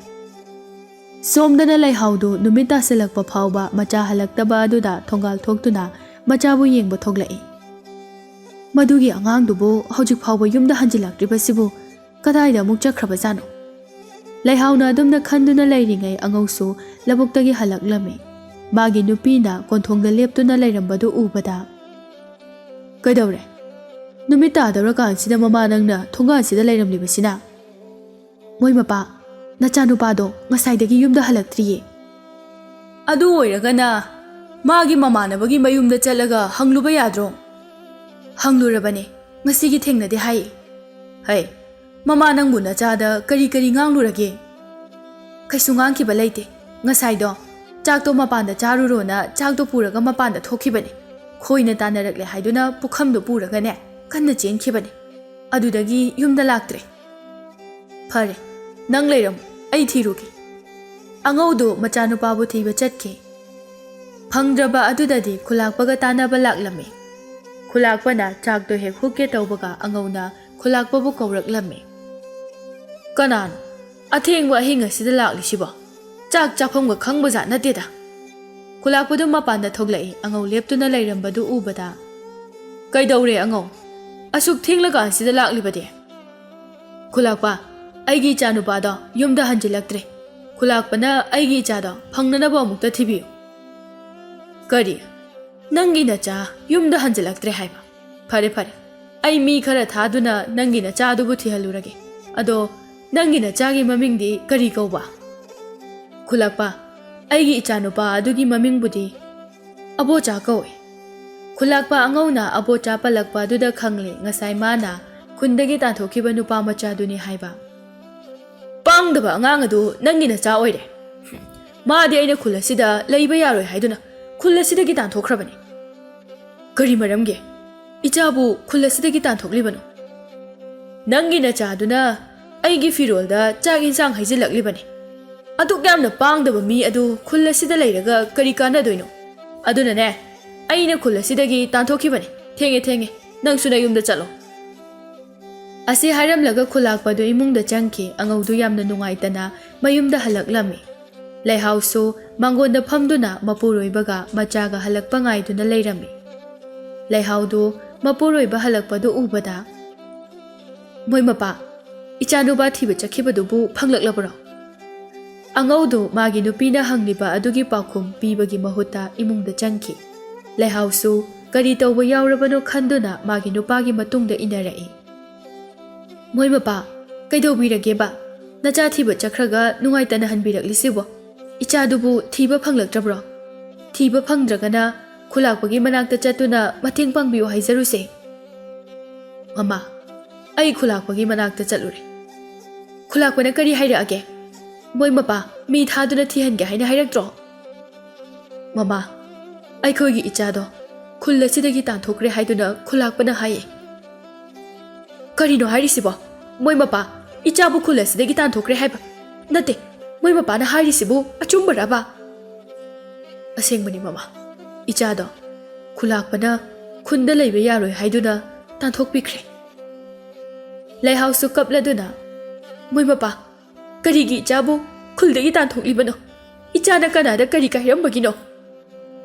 ꯁꯣꯝꯗꯅ ꯂꯩꯍꯥꯎꯗꯨ ꯅꯨꯃꯤꯠ ꯇꯥꯁꯤꯜꯂꯛꯄ ꯐꯥꯎꯕ ꯃꯆꯥ ꯍꯜꯂꯛꯇꯕ ꯑꯗꯨꯗ ꯊꯣꯡꯒꯥꯜ ꯊꯣꯛꯇꯨꯅ ꯃꯆꯥꯕꯨ ꯌꯦꯡꯕ ꯊꯣꯛꯂꯛꯏ꯫ "ꯃꯗꯨꯒꯤ ꯑꯉꯥꯡꯗꯨꯕꯨ ꯍꯧꯖꯤꯛ ꯐꯥꯎꯕ ꯌꯨꯝꯗ ꯍꯟꯖꯤꯜꯂꯛꯇ꯭ꯔꯤꯕꯁꯤꯕꯨ ꯀꯗꯥꯏꯗ ꯑꯃꯨꯛ ꯆꯠꯈ꯭ꯔꯕꯖꯥꯠꯅꯣ?" ꯂꯩꯍꯥꯎꯅ ꯑꯗꯨꯝꯅ ꯈꯟꯗꯨꯅ ꯂꯩꯔꯤꯉꯩ ꯑꯉꯧꯁꯨ ꯂꯧꯕꯨꯛꯇꯒꯤ ꯍꯜꯂꯛꯂꯝꯃꯤ꯫ ꯃꯥꯒꯤ ꯅꯨꯄꯤꯅ ꯀꯣꯟꯊꯣꯡꯗ ꯂꯦꯞꯇꯨꯅ ꯂꯩꯔꯝꯕꯗꯨ ꯎꯕꯗ, "ꯀꯩꯗꯧꯔꯦ? ꯅꯨꯃꯤꯠ ꯇꯥꯗꯧꯔꯀꯥꯟꯁꯤꯗ ꯃꯃꯥ ꯅꯪꯅ ꯊꯣꯡꯒꯥꯟꯁꯤꯗ ꯂꯩꯔꯝꯂꯤꯕꯁꯤꯅ?" "ꯃꯣꯏ ꯃꯄꯥ, ꯅꯆꯥꯅꯨꯄꯥꯗꯣ ꯉꯁꯥꯏꯗꯒꯤ ꯌꯨꯝꯗ ꯍꯜꯂꯛꯇ꯭ꯔꯤꯌꯦ"꯫ "ꯑꯗꯨ ꯑꯣꯏꯔꯒꯅ ꯃꯥꯒꯤ ꯃꯃꯥꯟꯅꯕꯒꯤ ꯃꯌꯨꯝꯗ ꯆꯠꯂꯒ ꯍꯪꯂꯨꯕ ꯌꯥꯗ꯭ꯔꯣ?" "ꯍꯪꯂꯨꯔꯕꯅꯦ, ꯉꯁꯤꯒꯤ ꯊꯦꯡꯅꯗꯦ ꯍꯥꯏ"꯫ "ꯍꯩ, ꯃꯃꯥ ꯅꯪꯕꯨ ꯅꯆꯥꯗ ꯀꯔꯤ ꯀꯔꯤ ꯉꯥꯡꯂꯨꯔꯒꯦ?" "ꯀꯩꯁꯨ ꯉꯥꯡꯈꯤꯕ ꯂꯩꯇꯦ꯫ ꯉꯁꯥꯏꯗꯣ ꯆꯥꯛꯇꯣ ꯃꯄꯥꯟꯗ ꯆꯥꯔꯨꯔꯣꯅ ꯆꯥꯛꯇꯣ ꯄꯨꯔꯒ ꯃꯄꯥꯟꯗ ꯊꯣꯛꯈꯤꯕꯅꯦ꯫ ꯈꯣꯏꯅ ꯇꯥꯟꯅꯔꯛꯂꯦ ꯍꯥꯏꯗꯨꯅ ꯄꯨꯈꯝꯗꯣ ꯄꯨꯔꯒꯅꯦ ꯀꯟꯅ ꯆꯦꯟꯈꯤꯕꯅꯦ꯫ ꯑꯗꯨꯗꯒꯤ ꯌꯨꯝꯗ ꯂꯥꯛꯇ꯭ꯔꯦ꯫ "ꯐꯔꯦ, ꯅꯪ ꯂꯩꯔꯝꯃꯨ, ꯑꯩ ꯊꯤꯔꯨꯒꯦ꯫" ꯑꯉꯧꯗꯨ ꯃꯆꯥꯅꯨꯄꯥꯕꯨ ꯊꯤꯕ ꯆꯠꯈꯤ꯫ ꯐꯪꯗ꯭ꯔꯕ ꯑꯗꯨꯗꯗꯤ ꯈꯨꯂꯥꯛꯄꯒ ꯇꯥꯟꯅꯕ ꯂꯥꯛꯂꯝꯃꯤ꯫ ꯈꯨꯂꯥꯛꯄꯅ ꯆꯥꯛꯇꯣ ꯍꯦꯛ ꯍꯨꯛꯀꯦ ꯇꯧꯕꯒ ꯑꯉꯧꯅ ꯈꯨꯂꯥꯛꯄꯕꯨ ꯀꯧꯔꯛꯂꯝꯃꯤ꯫ "ꯀꯅꯥꯅꯣ ꯑꯊꯦꯡꯕ ꯑꯍꯤꯡ ꯑꯁꯤꯗ ꯂꯥꯛꯂꯤꯁꯤꯕꯣ? ꯆꯥꯛ ꯆꯥꯐꯝꯒ ꯈꯪꯕꯖꯥꯠ ꯅꯠꯇꯦꯗ꯫" ꯈꯨꯂꯥꯛꯄꯗꯨ ꯃꯄꯥꯟꯗ ꯊꯣꯛꯂꯛꯏ꯫ ꯑꯉꯧ ꯂꯦꯞꯇꯨꯅ ꯂꯩꯔꯝꯕꯗꯨ ꯎꯕꯗ, "ꯀꯩꯗꯧꯔꯦ ꯑꯉꯧ? ꯑꯁꯨꯛ ꯊꯦꯡꯂꯀꯥꯟꯁꯤꯗ ꯂꯥꯛꯂꯤꯕꯗꯤ?" "ꯈꯨꯂꯥꯛꯄ, ꯑꯩꯒꯤ ꯏꯆꯥꯅꯨꯄꯥꯗꯣ ꯌꯨꯝꯗ ꯍꯟꯖꯤꯜꯂꯛꯇ꯭ꯔꯦ꯫ ꯈꯨꯂꯥꯛꯄꯅ ꯑꯩꯒꯤ ꯏꯆꯥꯗꯣ ꯐꯪꯅꯅꯕ ꯑꯃꯨꯛꯇ ꯊꯤꯕꯤꯌꯨ꯫" "ꯀꯔꯤ? ꯅꯪꯒꯤ ꯅꯆꯥ ꯌꯨꯝꯗ ꯍꯟꯖꯤꯜꯂꯛꯇ꯭ꯔꯦ ꯍꯥꯏꯕ? ꯐꯔꯦ, ꯐꯔꯦ, ꯑꯩ ꯃꯤ ꯈꯔ ꯊꯥꯗꯨꯅ ꯅꯪꯒꯤ ꯅꯆꯥꯗꯨꯕꯨ ꯊꯤꯍꯜꯂꯨꯔꯒꯦ꯫ ꯑꯗꯣ ꯅꯪꯒꯤ ꯅꯆꯥꯒꯤ ꯃꯃꯤꯡꯗꯤ ꯀꯔꯤ ꯀꯧꯕ?" "ꯈꯨꯂꯥꯛꯄ, ꯑꯩꯒꯤ ꯏꯆꯥꯅꯨꯄꯥ ꯑꯗꯨꯒꯤ ꯃꯃꯤꯡꯕꯨꯗꯤ ꯑꯕꯣꯆꯥ ꯀꯧꯏ꯫" ꯈꯨꯂꯥꯛꯄ ꯑꯉꯧꯅ ꯑꯕꯣꯆꯥ ꯄꯜꯂꯛꯄ ꯑꯗꯨꯗ ꯈꯪꯂꯦ ꯉꯁꯥꯏ ꯃꯥꯅ ꯈꯨꯟꯗꯒꯤ ꯇꯥꯟꯊꯣꯛꯈꯤꯕ ꯅꯨꯄꯥ ꯃꯆꯥꯗꯨꯅꯤ ꯍꯥꯏꯕ꯫ "ꯄꯥꯡꯗꯕ ꯑꯉꯥꯡ ꯑꯗꯨ ꯅꯪꯒꯤ ꯅꯆꯥ ꯑꯣꯏꯔꯦ꯫ ꯃꯥꯗꯤ ꯑꯩꯅ ꯈꯨꯜ ꯑꯁꯤꯗ ꯂꯩꯕ ꯌꯥꯔꯣꯏ ꯍꯥꯏꯗꯨꯅ ꯈꯨꯜ ꯑꯁꯤꯗꯒꯤ ꯇꯥꯟꯊꯣꯛꯈ꯭ꯔꯕꯅꯤ꯫ ꯀꯔꯤ ꯃꯔꯝꯒꯤ ꯏꯆꯥꯕꯨ ꯈꯨꯜ ꯑꯁꯤꯗꯒꯤ ꯇꯥꯟꯊꯣꯛꯂꯤꯕꯅꯣ? ꯅꯪꯒꯤ ꯅꯆꯥꯗꯨꯅ ꯑꯩꯒꯤ ꯐꯤꯔꯣꯜꯗ ꯆꯥꯛ ꯏꯟꯁꯥꯡ ꯍꯩꯖꯤꯜꯂꯛꯂꯤꯕꯅꯤ꯫ ꯑꯗꯨꯛ ꯌꯥꯝꯅ ꯄꯥꯡꯗꯕ ꯃꯤ ꯑꯗꯨ ꯈꯨꯜ ꯑꯁꯤꯗ ꯂꯩꯔꯒ ꯀꯔꯤ ꯀꯥꯟꯅꯗꯣꯏꯅꯣ? ꯑꯗꯨꯅꯅꯦ, ꯑꯩꯅ ꯈꯨꯜ ꯑꯁꯤꯗꯒꯤ ꯇꯥꯟꯊꯣꯛꯈꯤꯕꯅꯤ꯫ ꯊꯦꯡꯉꯦ, ꯊꯦꯡꯉꯦ, ꯅꯪꯁꯨ ꯅꯌꯨꯝꯗ ꯆꯠꯂꯣ꯫" ꯑꯁꯤ ꯍꯥꯏꯔꯝꯂꯒ ꯈꯨꯂꯥꯛꯄꯗꯨ ꯏꯃꯨꯡꯗ ꯆꯪꯈꯤ꯫ ꯑꯉꯧꯗꯨ ꯌꯥꯝꯅ ꯅꯨꯡꯉꯥꯏꯇꯅ ꯃꯌꯨꯝꯗ ꯍꯜꯂꯛꯂꯝꯃꯤ꯫ ꯂꯩꯍꯥꯎꯁꯨ ꯃꯥꯡꯒꯣꯟꯗ ꯐꯝꯗꯨꯅ ꯃꯄꯨꯔꯣꯏꯕꯒ ꯃꯆꯥꯒ ꯍꯜꯂꯛꯄ ꯉꯥꯏꯗꯨꯅ ꯂꯩꯔꯝꯃꯤ꯫ ꯂꯩꯍꯥꯎꯗꯨ ꯃꯄꯨꯔꯣꯏꯕ ꯍꯜꯂꯛꯄꯗꯨ ꯎꯕꯗ, "ꯃꯣꯏ ꯃꯄꯥ, ꯏꯆꯥꯅꯨꯄꯥ ꯊꯤꯕ ꯆꯠꯈꯤꯕꯗꯨꯕꯨ ꯐꯪꯂꯛꯂꯕꯔꯣ?" ꯑꯉꯧꯗꯨ ꯃꯥꯒꯤ ꯅꯨꯄꯤꯅ ꯍꯪꯂꯤꯕ ꯑꯗꯨꯒꯤ ꯄꯥꯎꯈꯨꯝ ꯄꯤꯕꯒꯤ ꯃꯍꯨꯠꯇ ꯏꯃꯨꯡꯗ ꯆꯪꯈꯤ꯫ ꯂꯩꯍꯥꯎꯁꯨ ꯀꯔꯤ ꯇꯧꯕ ꯌꯥꯎꯔꯕꯅꯣ ꯈꯟꯗꯨꯅ ꯃꯥꯒꯤ ꯅꯨꯄꯥꯒꯤ ꯃꯇꯨꯡꯗ ꯏꯟꯅꯔꯛꯏ꯫ "ꯃꯣꯏ ꯃꯄꯥ, ꯀꯩꯗꯧꯕꯤꯔꯒꯦꯕ? ꯅꯆꯥ ꯊꯤꯕ ꯆꯠꯈ꯭ꯔꯒ ꯅꯨꯡꯉꯥꯏꯇꯅ ꯍꯟꯕꯤꯔꯛꯂꯤꯁꯤꯕꯣ? ꯏꯆꯥꯗꯨꯕꯨ ꯊꯤꯕ ꯐꯪꯂꯛꯇ꯭ꯔꯕ꯭ꯔꯣ? ꯊꯤꯕ ꯐꯪꯗ꯭ꯔꯒꯅ ꯈꯨꯂꯥꯛꯄꯒꯤ ꯃꯅꯥꯛꯇ ꯆꯠꯇꯨꯅ ꯃꯇꯦꯡ ꯄꯥꯡꯕꯤꯌꯨ ꯍꯥꯏꯖꯔꯨꯁꯦ꯫" "ꯃꯃꯥ, ꯑꯩ ꯈꯨꯂꯥꯛꯄꯒꯤ ꯃꯅꯥꯛꯇ ꯆꯠꯂꯨꯔꯦ꯫" "ꯈꯨꯂꯥꯛꯄꯅ ꯀꯔꯤ ꯍꯥꯏꯔꯛꯑꯒꯦ? ꯃꯣꯏ ꯃꯄꯥ ꯃꯤ ꯊꯥꯗꯨꯅ ꯊꯤꯍꯟꯒꯦ ꯍꯥꯏꯅ ꯍꯥꯏꯔꯛꯇ꯭ꯔꯣ?" "ꯃꯃꯥ, ꯑꯩꯈꯣꯏꯒꯤ ꯏꯆꯥꯗꯣ ꯈꯨꯜ ꯑꯁꯤꯗꯒꯤ ꯇꯥꯟꯊꯣꯛꯈ꯭ꯔꯦ ꯍꯥꯏꯗꯨꯅ ꯈꯨꯂꯥꯛꯄꯅ ꯍꯥꯏꯌꯦ꯫" "ꯀꯔꯤꯅꯣ ꯍꯥꯏꯔꯤꯁꯤꯕꯣ? ꯃꯣꯏ ꯃꯄꯥ, ꯏꯆꯥꯕꯨ ꯈꯨꯜ ꯑꯁꯤꯗꯒꯤ ꯇꯥꯟꯊꯣꯛꯈ꯭ꯔꯦ ꯍꯥꯏꯕ? ꯅꯠꯇꯦ, ꯃꯣꯏ ꯃꯄꯥꯅ ꯍꯥꯏꯔꯤꯁꯤꯕꯨ ꯑꯆꯨꯝꯕꯔꯕ?" "ꯑꯁꯦꯡꯕꯅꯤ ꯃꯃꯥ, ꯏꯆꯥꯗꯣ ꯈꯨꯂꯥꯛꯄꯅ ꯈꯨꯟꯗ ꯂꯩꯕ ꯌꯥꯔꯣꯏ ꯍꯥꯏꯗꯨꯅ ꯇꯥꯟꯊꯣꯛꯄꯤꯈ꯭ꯔꯦ꯫" ꯂꯩꯍꯥꯎꯁꯨ ꯀꯞꯂꯗꯨꯅ, "ꯃꯣꯏ ꯃꯄꯥ, ꯀꯔꯤꯒꯤ ꯏꯆꯥꯕꯨ ꯈꯨꯜꯗꯒꯤ ꯇꯥꯟꯊꯣꯛꯂꯤꯕꯅꯣ? ꯏꯆꯥꯅ ꯀꯅꯥꯗ ꯀꯔꯤ ꯀꯥꯏꯔꯝꯕꯒꯤꯅꯣ?"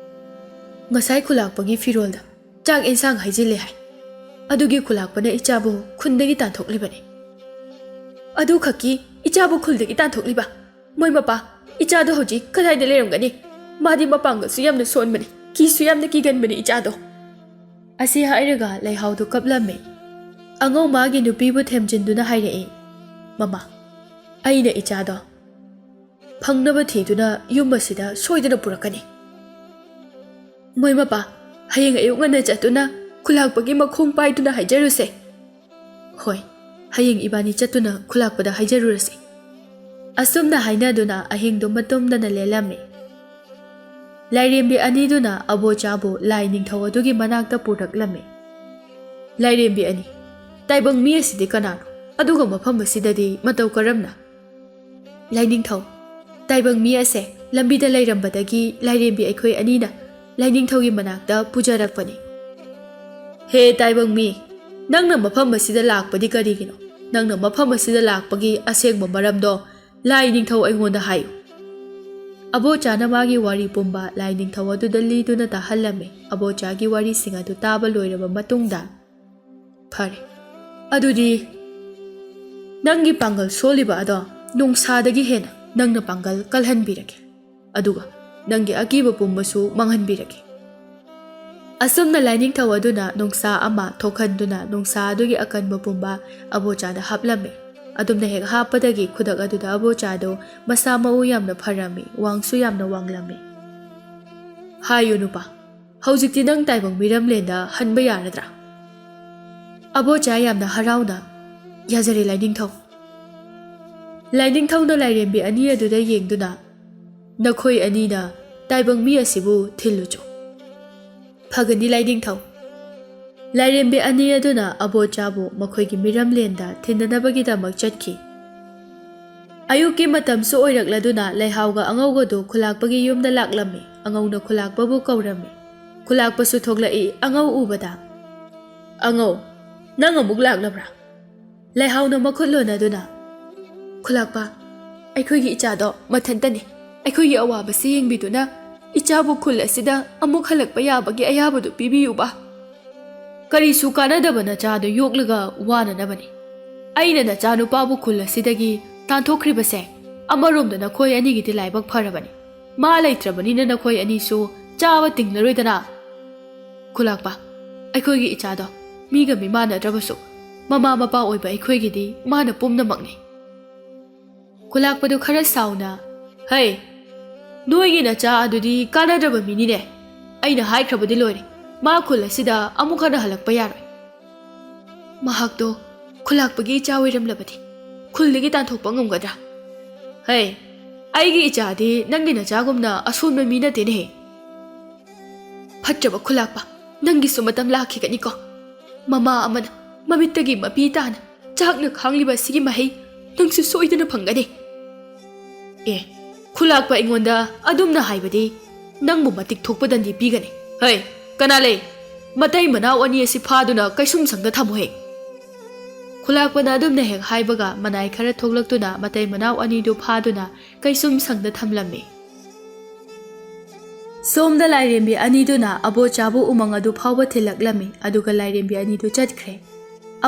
"ꯉꯁꯥꯏ ꯈꯨꯂꯥꯛꯄꯒꯤ ꯐꯤꯔꯣꯜꯗ ꯆꯥꯛ ꯏꯟꯁꯥꯡ ꯍꯩꯖꯤꯜꯂꯦ ꯍꯥꯏ꯫ ꯑꯗꯨꯒꯤ ꯈꯨꯂꯥꯛꯄꯅ ꯏꯆꯥꯕꯨ ꯈꯨꯟꯗꯒꯤ ꯇꯥꯟꯊꯣꯛꯂꯤꯕꯅꯤ꯫" "ꯑꯗꯨꯈꯛꯀꯤ ꯏꯆꯥꯕꯨ ꯈꯨꯜꯗꯒꯤ ꯇꯥꯟꯊꯣꯛꯂꯤꯕ? ꯃꯣꯏ ꯃꯄꯥ, ꯏꯆꯥꯗꯣ ꯍꯧꯖꯤꯛ ꯀꯗꯥꯏꯗ ꯂꯩꯔꯝꯒꯅꯤ? ꯃꯥꯗꯤ ꯃꯄꯥꯡꯒꯜꯁꯨ ꯌꯥꯝꯅ ꯁꯣꯟꯕꯅꯤ, ꯀꯤꯁꯨ ꯌꯥꯝꯅ ꯀꯤꯒꯟꯕꯅꯤ ꯏꯆꯥꯗꯣ꯫" ꯑꯁꯤ ꯍꯥꯏꯔꯒ ꯂꯩꯍꯥꯎꯗꯨ ꯀꯞꯂꯝꯃꯤ꯫ ꯑꯉꯧ ꯃꯥꯒꯤ ꯅꯨꯄꯤꯕꯨ ꯊꯦꯝꯖꯤꯟꯗꯨꯅ ꯍꯥꯏꯔꯛꯏ, "ꯃꯃꯥ, ꯑꯩꯅ ꯏꯆꯥꯗꯣ ꯐꯪꯅꯕ ꯊꯤꯗꯨꯅ ꯌꯨꯝ ꯑꯁꯤꯗ ꯁꯣꯏꯗꯅ ꯄꯨꯔꯛꯀꯅꯤ꯫" "ꯃꯣꯏ ꯃꯄꯥ, ꯍꯌꯦꯡ ꯑꯌꯨꯛ ꯉꯟꯅ ꯆꯠꯇꯨꯅ ꯈꯨꯂꯥꯛꯄꯒꯤ ꯃꯈꯣꯡ ꯄꯥꯏꯗꯨꯅ ꯍꯥꯏꯖꯔꯨꯁꯦ꯫" "ꯍꯣꯏ, ꯍꯌꯦꯡ ꯏꯕꯥꯅꯤ ꯆꯠꯇꯨꯅ ꯈꯨꯂꯥꯛꯄꯗ ꯍꯥꯏꯖꯔꯨꯔꯁꯤ꯫" ꯑꯁꯨꯝꯅ ꯍꯥꯏꯅꯗꯨꯅ ꯑꯍꯤꯡꯗꯨ ꯃꯇꯨꯝꯗꯅ ꯂꯦꯜꯂꯝꯃꯤ꯫ ꯂꯥꯏꯔꯦꯝꯕꯤ ꯑꯅꯤꯗꯨꯅ ꯑꯕꯣꯆꯥꯕꯨ ꯂꯥꯏ ꯅꯤꯡꯊꯧ ꯑꯗꯨꯒꯤ ꯃꯅꯥꯛꯇ ꯄꯨꯔꯛꯂꯝꯃꯤ꯫ "ꯂꯥꯏꯔꯦꯝꯕꯤ ꯑꯅꯤ, ꯇꯥꯏꯕꯪ ꯃꯤ ꯑꯁꯤꯗꯤ ꯀꯅꯥꯅꯣ? ꯑꯗꯨꯒ ꯃꯐꯝ ꯑꯁꯤꯗꯗꯤ ꯃꯇꯧ ꯀꯔꯝꯅ?" "ꯂꯥꯏꯅꯤꯡꯊꯧ, ꯇꯥꯏꯕꯪ ꯃꯤ ꯑꯁꯦ ꯂꯝꯕꯤꯗ ꯂꯩꯔꯝꯕꯗꯒꯤ ꯂꯥꯏꯔꯦꯝꯕꯤ ꯑꯩꯈꯣꯏ ꯑꯅꯤꯅ ꯂꯥꯏꯅꯤꯡꯊꯧꯒꯤ ꯃꯅꯥꯛꯇ ꯄꯨꯖꯔꯛꯄꯅꯤ꯫" "ꯍꯦ ꯇꯥꯏꯕꯪ ꯃꯤ, ꯅꯪꯅ ꯃꯐꯝ ꯑꯁꯤꯗ ꯂꯥꯛꯄꯗꯤ ꯀꯔꯤꯒꯤꯅꯣ? ꯅꯪꯅ ꯃꯐꯝ ꯑꯁꯤꯗ ꯂꯥꯛꯄꯒꯤ ꯑꯁꯦꯡꯕ ꯃꯔꯝꯗꯣ ꯂꯥꯏ ꯅꯤꯡꯊꯧ ꯑꯩꯉꯣꯟꯗ ꯍꯥꯏꯌꯨ꯫" ꯑꯕꯣꯆꯥꯅ ꯃꯥꯒꯤ ꯋꯥꯔꯤ ꯄꯨꯝꯕ ꯂꯥꯏ ꯅꯤꯡꯊꯧ ꯑꯗꯨꯗ ꯂꯤꯗꯨꯅ ꯇꯥꯍꯜꯂꯝꯃꯤ꯫ ꯑꯕꯣꯆꯥꯒꯤ ꯋꯥꯔꯤꯁꯤꯡ ꯑꯗꯨ ꯇꯥꯕ ꯂꯣꯏꯔꯕ ꯃꯇꯨꯡꯗ, "ꯐꯔꯦ, ꯑꯗꯨꯗꯤ ꯅꯪꯒꯤ ꯄꯥꯡꯒꯜ ꯁꯣꯜꯂꯤꯕ ꯑꯗꯣ ꯅꯣꯡꯁꯥꯗꯒꯤ ꯍꯦꯟꯅ ꯅꯪꯅ ꯄꯥꯡꯒꯜ ꯀꯜꯍꯟꯕꯤꯔꯒꯦ, ꯑꯗꯨꯒ ꯅꯪꯒꯤ ꯑꯀꯤꯕ ꯄꯨꯝꯕꯁꯨ ꯃꯥꯡꯍꯟꯕꯤꯔꯒꯦ꯫" ꯑꯁꯨꯝꯅ ꯂꯥꯏꯅꯤꯡꯊꯧ ꯑꯗꯨꯅ ꯅꯣꯡꯁꯥ ꯑꯃ ꯊꯣꯛꯍꯟꯗꯨꯅ ꯅꯣꯡꯁꯥ ꯑꯗꯨꯒꯤ ꯑꯀꯟꯕ ꯄꯨꯝꯕ ꯑꯕꯣꯆꯥꯗ ꯍꯥꯞꯂꯝꯃꯤ꯫ ꯑꯗꯨꯝꯅ ꯍꯦꯛ ꯍꯥꯞꯄꯗꯒꯤ ꯈꯨꯗꯛ ꯑꯗꯨꯗ ꯑꯕꯣꯆꯥꯗꯨ ꯃꯁꯥ ꯃꯎ ꯌꯥꯝꯅ ꯐꯔꯝꯃꯤ, ꯋꯥꯡꯁꯨ ꯌꯥꯝꯅ ꯋꯥꯡꯂꯝꯃꯤ꯫ "ꯍꯥꯏꯌꯨ ꯅꯨꯄꯥ, ꯍꯧꯖꯤꯛꯇꯤ ꯅꯪ ꯇꯥꯏꯕꯪ ꯃꯤꯔꯝꯂꯦꯟꯗ ꯍꯟꯕ ꯌꯥꯔꯗ꯭ꯔꯥ?" ꯑꯕꯣꯆꯥ ꯌꯥꯝꯅ ꯍꯔꯥꯎꯅ, "ꯌꯥꯖꯔꯦ ꯂꯥꯏꯅꯤꯡꯊꯧ꯫" ꯂꯥꯏꯅꯤꯡꯊꯧꯅ ꯂꯥꯏꯔꯦꯝꯕꯤ ꯑꯅꯤ ꯑꯗꯨꯗ ꯌꯦꯡꯗꯨꯅ, "ꯅꯈꯣꯏ ꯑꯅꯤꯅ ꯇꯥꯏꯕꯪ ꯃꯤ ꯑꯁꯤꯕꯨ ꯊꯤꯜꯂꯨꯆꯣ꯫ ꯐꯒꯅꯤ ꯂꯥꯏꯅꯤꯡꯊꯧ꯫ ꯂꯥꯏꯔꯦꯝꯕꯤ ꯑꯅꯤ ꯑꯗꯨꯅ ꯑꯕꯣꯆꯥꯕꯨ ꯃꯈꯣꯏꯒꯤ ꯃꯤꯔꯝꯂꯦꯟꯗ ꯊꯤꯟꯅꯅꯕꯒꯤꯗꯃꯛ ꯆꯠꯈꯤ꯫ ꯑꯌꯨꯛꯀꯤ ꯃꯇꯝꯁꯨ ꯑꯣꯏꯔꯛꯂꯗꯨꯅ ꯂꯩꯍꯥꯎꯒ ꯑꯉꯧꯒꯗꯨ ꯈꯨꯂꯥꯛꯄꯒꯤ ꯌꯨꯝꯗ ꯂꯥꯛꯂꯝꯃꯤ꯫ ꯑꯉꯧꯅ ꯈꯨꯂꯥꯛꯄꯕꯨ ꯀꯧꯔꯝꯃꯤ꯫ ꯈꯨꯂꯥꯛꯄꯁꯨ ꯊꯣꯛꯂꯛꯏ꯫ ꯑꯉꯧ ꯎꯕꯗ, "ꯑꯉꯧ, ꯅꯪ ꯑꯃꯨꯛ ꯂꯥꯛꯂꯕ꯭ꯔꯥ?" ꯂꯩꯍꯥꯎꯅ ꯃꯈꯨꯠ ꯂꯣꯟꯅꯗꯨꯅ, "ꯈꯨꯂꯥꯛꯄ, ꯑꯩꯈꯣꯏꯒꯤ ꯏꯆꯥꯗꯣ ꯃꯊꯟꯇꯅꯤ꯫ ꯑꯩꯈꯣꯏꯒꯤ ꯑꯋꯥꯕꯁꯤ ꯌꯦꯡꯕꯤꯗꯨꯅ ꯏꯆꯥꯕꯨ ꯈꯨꯜ ꯑꯁꯤꯗ ꯑꯃꯨꯛ ꯍꯜꯂꯛꯄ ꯌꯥꯕꯒꯤ ꯑꯌꯥꯕꯗꯨ ꯄꯤꯕꯤꯌꯨꯕ꯫ ꯀꯔꯤꯁꯨ ꯀꯥꯟꯅꯗꯕ ꯅꯆꯥꯗꯨ ꯌꯣꯛꯂꯒ ꯋꯥꯅꯅꯕꯅꯤ꯫ ꯑꯩꯅ ꯅꯆꯥꯅꯨꯄꯥꯕꯨ ꯈꯨꯜ ꯑꯁꯤꯗꯒꯤ ꯇꯥꯟꯊꯣꯛꯈ꯭ꯔꯤꯕꯁꯦ ꯑꯃꯔꯣꯝꯗ ꯅꯈꯣꯏ ꯑꯅꯤꯒꯤꯗꯤ ꯂꯥꯏꯕꯛ ꯐꯔꯕꯅꯤ꯫ ꯃꯥ ꯂꯩꯇ꯭ꯔꯕꯅꯤꯅ ꯅꯈꯣꯏ ꯑꯅꯤꯁꯨ ꯆꯥꯕ ꯇꯤꯡꯂꯔꯣꯏꯗꯅ꯫ ꯈꯨꯂꯥꯛꯄ, ꯑꯩꯈꯣꯏꯒꯤ ꯏꯆꯥꯗꯣ ꯃꯤꯒ ꯃꯤꯃꯥꯟꯅꯗ꯭ꯔꯕꯁꯨ ꯃꯃꯥ ꯃꯄꯥ ꯑꯣꯏꯕ ꯑꯩꯈꯣꯏꯒꯤꯗꯤ ꯃꯥꯅ ꯄꯨꯝꯅꯃꯛꯅꯤ꯫" ꯈꯨꯂꯥꯛꯄꯗꯨ ꯈꯔ ꯁꯥꯎꯅ, "ꯍꯩ, ꯅꯣꯏꯒꯤ ꯅꯆꯥ ꯑꯗꯨꯗꯤ ꯀꯥꯟꯅꯗ꯭ꯔꯕ ꯃꯤꯅꯤꯅꯦ꯫ ꯑꯩꯅ ꯍꯥꯏꯈ꯭ꯔꯕꯗꯤ ꯂꯣꯏꯔꯦ, ꯃꯥ ꯈꯨꯜ ꯑꯁꯤꯗ ꯑꯃꯨꯛ ꯍꯟꯅ ꯍꯜꯂꯛꯄ ꯌꯥꯔꯣꯏ꯫ ꯃꯍꯥꯛꯇꯣ ꯈꯨꯂꯥꯛꯄꯒꯤ ꯏꯆꯥ ꯑꯣꯏꯔꯝꯂꯕꯗꯤ ꯈꯨꯜꯗꯒꯤ ꯇꯥꯟꯊꯣꯛꯄ ꯉꯝꯒꯗ꯭ꯔꯥ? ꯍꯩ, ꯑꯩꯒꯤ ꯏꯆꯥꯗꯤ ꯅꯪꯒꯤ ꯅꯆꯥꯒꯨꯝꯅ ꯑꯁꯣꯟꯕ ꯃꯤ ꯅꯠꯇꯦꯅꯦꯍꯦ꯫ ꯐꯠꯇ꯭ꯔꯕ ꯈꯨꯂꯥꯛꯄ, ꯅꯪꯒꯤꯁꯨ ꯃꯇꯝ ꯂꯥꯛꯈꯤꯒꯅꯤꯀꯣ꯫ ꯃꯃꯥ ꯑꯃꯅ ꯃꯃꯤꯠꯇꯒꯤ ꯃꯄꯤ ꯇꯥꯅ ꯆꯥꯛꯅ ꯈꯥꯡꯂꯤꯕ ꯑꯁꯤꯒꯤ ꯃꯍꯩ ꯅꯪꯁꯨ ꯁꯣꯏꯗꯅ ꯐꯪꯒꯅꯤ꯫ ꯑꯦ, ꯈꯨꯂꯥꯛꯄ ꯑꯩꯉꯣꯟꯗ ꯑꯗꯨꯝꯅ ꯍꯥꯏꯕꯗꯤ ꯅꯪꯕꯨ ꯃꯇꯤꯛ ꯊꯣꯛꯄ ꯗꯟꯗꯤ ꯄꯤꯒꯅꯤ꯫ ꯍꯩ, ꯀꯅꯥ ꯂꯩ? ꯃꯇꯩ ꯃꯅꯥꯎ ꯑꯅꯤ ꯑꯁꯤ ꯐꯥꯗꯨꯅ ꯀꯩꯁꯨꯝꯁꯪꯗ ꯊꯝꯃꯨꯍꯦ꯫" ꯈꯨꯂꯥꯛꯄꯅ ꯑꯗꯨꯝꯅ ꯍꯦꯛ ꯍꯥꯏꯕꯒ ꯃꯅꯥꯏ ꯈꯔ ꯊꯣꯛꯂꯛꯇꯨꯅ ꯃꯇꯩ ꯃꯅꯥꯎ ꯑꯅꯤꯗꯨ ꯐꯥꯗꯨꯅ ꯀꯩꯁꯨꯝꯁꯪꯗ ꯊꯝꯂꯝꯃꯤ꯫ ꯁꯣꯝꯗ ꯂꯥꯏꯔꯦꯝꯕꯤ ꯑꯅꯤꯗꯨꯅ ꯑꯕꯣꯆꯥꯕꯨ ꯎꯃꯪ ꯑꯗꯨ ꯐꯥꯎꯕ ꯊꯤꯜꯂꯛꯂꯝꯃꯤ, ꯑꯗꯨꯒ ꯂꯥꯏꯔꯦꯝꯕꯤ ꯑꯅꯤꯗꯨ ꯆꯠꯈ꯭ꯔꯦ꯫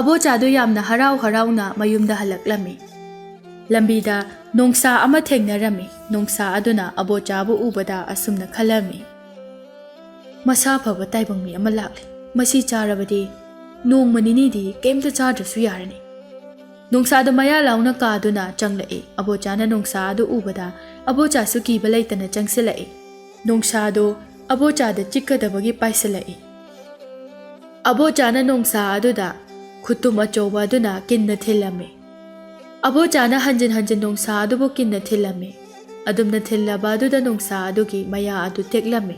ꯑꯕꯣꯆꯥꯗꯨ ꯌꯥꯝꯅ ꯍꯔꯥꯎ ꯍꯔꯥꯎꯅ ꯃꯌꯨꯝꯗ ꯍꯜꯂꯛꯂꯝꯃꯤ꯫ ꯂꯝꯕꯤꯗ ꯅꯣꯡꯁꯥ ꯑꯃ ꯊꯦꯡꯅꯔꯝꯃꯤ꯫ ꯅꯣꯡꯁꯥ ꯑꯗꯨꯅ ꯑꯕꯣꯆꯥꯕꯨ ꯎꯕꯗ ꯑꯁꯨꯝꯅ ꯈꯜꯂꯝꯃꯤ, "ꯃꯁꯥ ꯐꯕ ꯇꯥꯏꯕꯪ ꯃꯤ ꯑꯃ ꯂꯥꯛꯂꯦ꯫ ꯃꯁꯤ ꯆꯥꯔꯕꯗꯤ ꯅꯣꯡꯃ ꯅꯤꯅꯤꯗꯤ ꯀꯩꯝꯇ ꯆꯥꯗ꯭ꯔꯁꯨ ꯌꯥꯔꯅꯤ꯫" ꯅꯣꯡꯁꯥꯗꯨ ꯃꯌꯥ ꯂꯥꯎꯅ ꯀꯥꯗꯨꯅ ꯆꯪꯂꯛꯏ꯫ ꯑꯕꯣꯆꯥꯅ ꯅꯣꯡꯁꯥ ꯑꯗꯨ ꯎꯕꯗ ꯑꯕꯣꯆꯥꯁꯨ ꯀꯤꯕ ꯂꯩꯇꯅ ꯆꯪꯁꯤꯜꯂꯛꯏ꯫ ꯅꯣꯡꯁꯥꯗꯨ ꯑꯕꯣꯆꯥꯗ ꯆꯤꯛꯀꯗꯕꯒꯤ ꯄꯥꯏꯁꯤꯜꯂꯛꯏ꯫ ꯑꯕꯣꯆꯥꯅ ꯅꯣꯡꯁꯥ ꯑꯗꯨꯗ ꯈꯨꯇꯨꯝ ꯑꯆꯧꯕ ꯑꯗꯨꯅ ꯀꯤꯟꯅ ꯊꯤꯜꯂꯝꯃꯤ꯫ ꯑꯕꯣꯆꯥꯅ ꯍꯟꯖꯤꯟ ꯍꯟꯖꯤꯟ ꯅꯣꯡꯁꯥ ꯑꯗꯨꯕꯨ ꯀꯤꯟꯅ ꯊꯤꯜꯂꯝꯃꯤ꯫ ꯑꯗꯨꯝꯅ ꯊꯤꯜꯂꯕ ꯑꯗꯨꯗ ꯅꯣꯡꯁꯥ ꯑꯗꯨꯒꯤ ꯃꯌꯥ ꯑꯗꯨ ꯇꯦꯛꯂꯝꯃꯤ꯫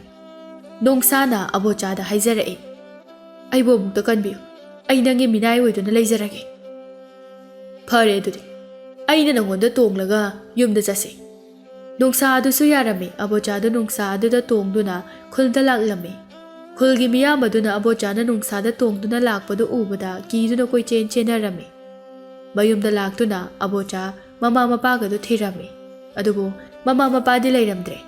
ꯅꯣꯡꯁꯥꯅ ꯑꯕꯣꯆꯥꯗ ꯍꯥꯏꯖꯔꯛꯏ, "ꯑꯩꯕꯨ ꯑꯃꯨꯛꯇ ꯀꯟꯕꯤꯌꯨ, ꯑꯩ ꯅꯪꯒꯤ ꯃꯤꯅꯥꯏ ꯑꯣꯏꯗꯨꯅ ꯂꯩꯖꯔꯒꯦ꯫ ꯐꯔꯦ ꯑꯗꯨꯗꯤ, ꯑꯩꯅ ꯅꯪꯉꯣꯟꯗ ꯇꯣꯡꯂꯒ ꯌꯨꯝꯗ ꯆꯠꯁꯤ꯫" ꯅꯣꯡꯁꯥ ꯑꯗꯨꯁꯨ ꯌꯥꯔꯝꯃꯤ꯫ ꯑꯕꯣꯆꯥꯗꯨ ꯅꯣꯡꯁꯥ ꯑꯗꯨꯗ ꯇꯣꯡꯗꯨꯅ ꯈꯨꯜꯗ ꯂꯥꯛꯂꯝꯃꯤ꯫ ꯈꯨꯜꯒꯤ ꯃꯤꯌꯥꯝ ꯑꯗꯨꯅ ꯑꯕꯣꯆꯥꯅ ꯅꯣꯡꯁꯥꯗ ꯇꯣꯡꯗꯨꯅ ꯂꯥꯛꯄꯗꯨ ꯎꯕꯗ ꯀꯤꯗꯨꯅ ꯀꯣꯏꯆꯦꯟ ꯆꯦꯟꯅꯔꯝꯃꯤ꯫ ꯃꯌꯨꯝꯗ ꯂꯥꯛꯇꯨꯅ ꯑꯕꯣꯆꯥ ꯃꯃꯥ ꯃꯄꯥꯒꯗꯨ ꯊꯤꯔꯝꯃꯤ꯫ ꯑꯗꯨꯕꯨ ꯃꯃꯥ ꯃꯄꯥꯗꯤ ꯂꯩꯔꯝꯗ꯭ꯔꯦ꯫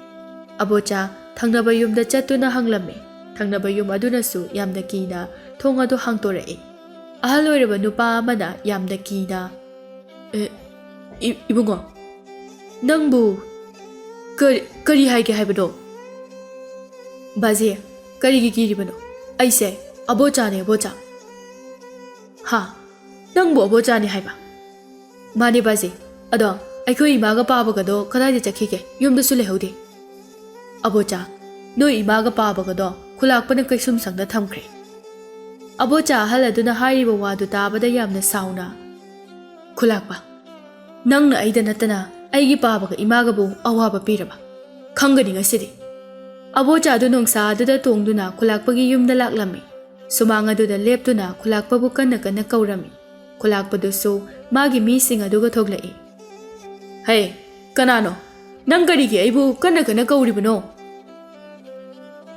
ꯑꯕꯣꯆꯥ ꯊꯪꯅꯕ ꯌꯨꯝꯗ ꯆꯠꯇꯨꯅ ꯍꯪꯂꯝꯃꯤ꯫ ꯊꯪꯅꯕ ꯌꯨꯝ ꯑꯗꯨꯅꯁꯨ ꯌꯥꯝꯅ ꯀꯤꯅ ꯊꯣꯡ ꯑꯗꯨ ꯍꯥꯡꯇꯣꯔꯛꯏ꯫ ꯑꯍꯜ ꯑꯣꯏꯔꯕ ꯅꯨꯄꯥ ꯑꯃꯅ ꯌꯥꯝꯅ ꯀꯤꯅ, "ꯑꯦ, ꯏ-, ꯏꯕꯨꯡꯉꯣ, ꯅꯪꯕꯨ ꯀꯔꯤ, ꯀꯔꯤ ꯍꯥꯏꯒꯦ ꯍꯥꯏꯕꯅꯣ?" "ꯕꯥꯖꯤ, ꯀꯔꯤꯒꯤ ꯀꯤꯔꯤꯕꯅꯣ? ꯑꯩꯁꯦ ꯑꯕꯣꯆꯥꯅꯦ, ꯑꯕꯣꯆꯥ꯫" "ꯍꯥ? ꯅꯪꯕꯨ ꯑꯕꯣꯆꯥꯅꯦ ꯍꯥꯏꯕ?" "ꯃꯥꯅꯦ ꯕꯥꯖꯤ꯫ ꯑꯗꯣ ꯑꯩꯈꯣꯏ ꯏꯃꯥꯒ ꯄꯥꯕꯒꯗꯣ ꯀꯗꯥꯏꯗ ꯆꯠꯈꯤꯒꯦ? ꯌꯨꯝꯗꯁꯨ ꯂꯩꯍꯧꯗꯦ꯫" "ꯑꯕꯣꯆꯥ, ꯅꯣꯏ ꯏꯃꯥꯒ ꯄꯥꯕꯒꯗꯣ ꯈꯨꯂꯥꯛꯄꯅ ꯀꯩꯁꯨꯝꯁꯪꯗ ꯊꯝꯈ꯭ꯔꯦ꯫" ꯑꯕꯣꯆꯥ ꯑꯍꯜ ꯑꯗꯨꯅ ꯍꯥꯏꯔꯤꯕ ꯋꯥꯗꯨ ꯇꯥꯕꯗ ꯌꯥꯝꯅ ꯁꯥꯎꯅ, "ꯈꯨꯂꯥꯛꯄ, ꯅꯪꯅ ꯑꯩꯗ ꯅꯠꯇꯅ ꯑꯩꯒꯤ ꯄꯥꯕꯒ ꯏꯃꯥꯒꯕꯨ ꯑꯋꯥꯕ ꯄꯤꯔꯕ? ꯈꯪꯒꯅꯤ ꯉꯁꯤꯗꯤ꯫" ꯑꯕꯣꯆꯥꯗꯨ ꯅꯣꯡꯁꯥ ꯑꯗꯨꯗ ꯇꯣꯡꯗꯨꯅ ꯈꯨꯂꯥꯛꯄꯒꯤ ꯌꯨꯝꯗ ꯂꯥꯛꯂꯝꯃꯤ꯫ ꯁꯨꯃꯥꯡ ꯑꯗꯨꯗ ꯂꯦꯞꯇꯨꯅ ꯈꯨꯂꯥꯛꯄꯕꯨ ꯀꯟꯅ ꯀꯟꯅ ꯀꯧꯔꯝꯃꯤ꯫ ꯈꯨꯂꯥꯛꯄꯗꯨꯁꯨ ꯃꯥꯒꯤ ꯃꯤꯁꯤꯡ ꯑꯗꯨꯒ ꯊꯣꯛꯂꯛꯏ꯫ "ꯍꯦ, ꯀꯅꯥꯅꯣ? ꯅꯪ ꯀꯔꯤꯒꯤ ꯑꯩꯕꯨ ꯀꯟꯅ ꯀꯟꯅ ꯀꯧꯔꯤꯕꯅꯣ?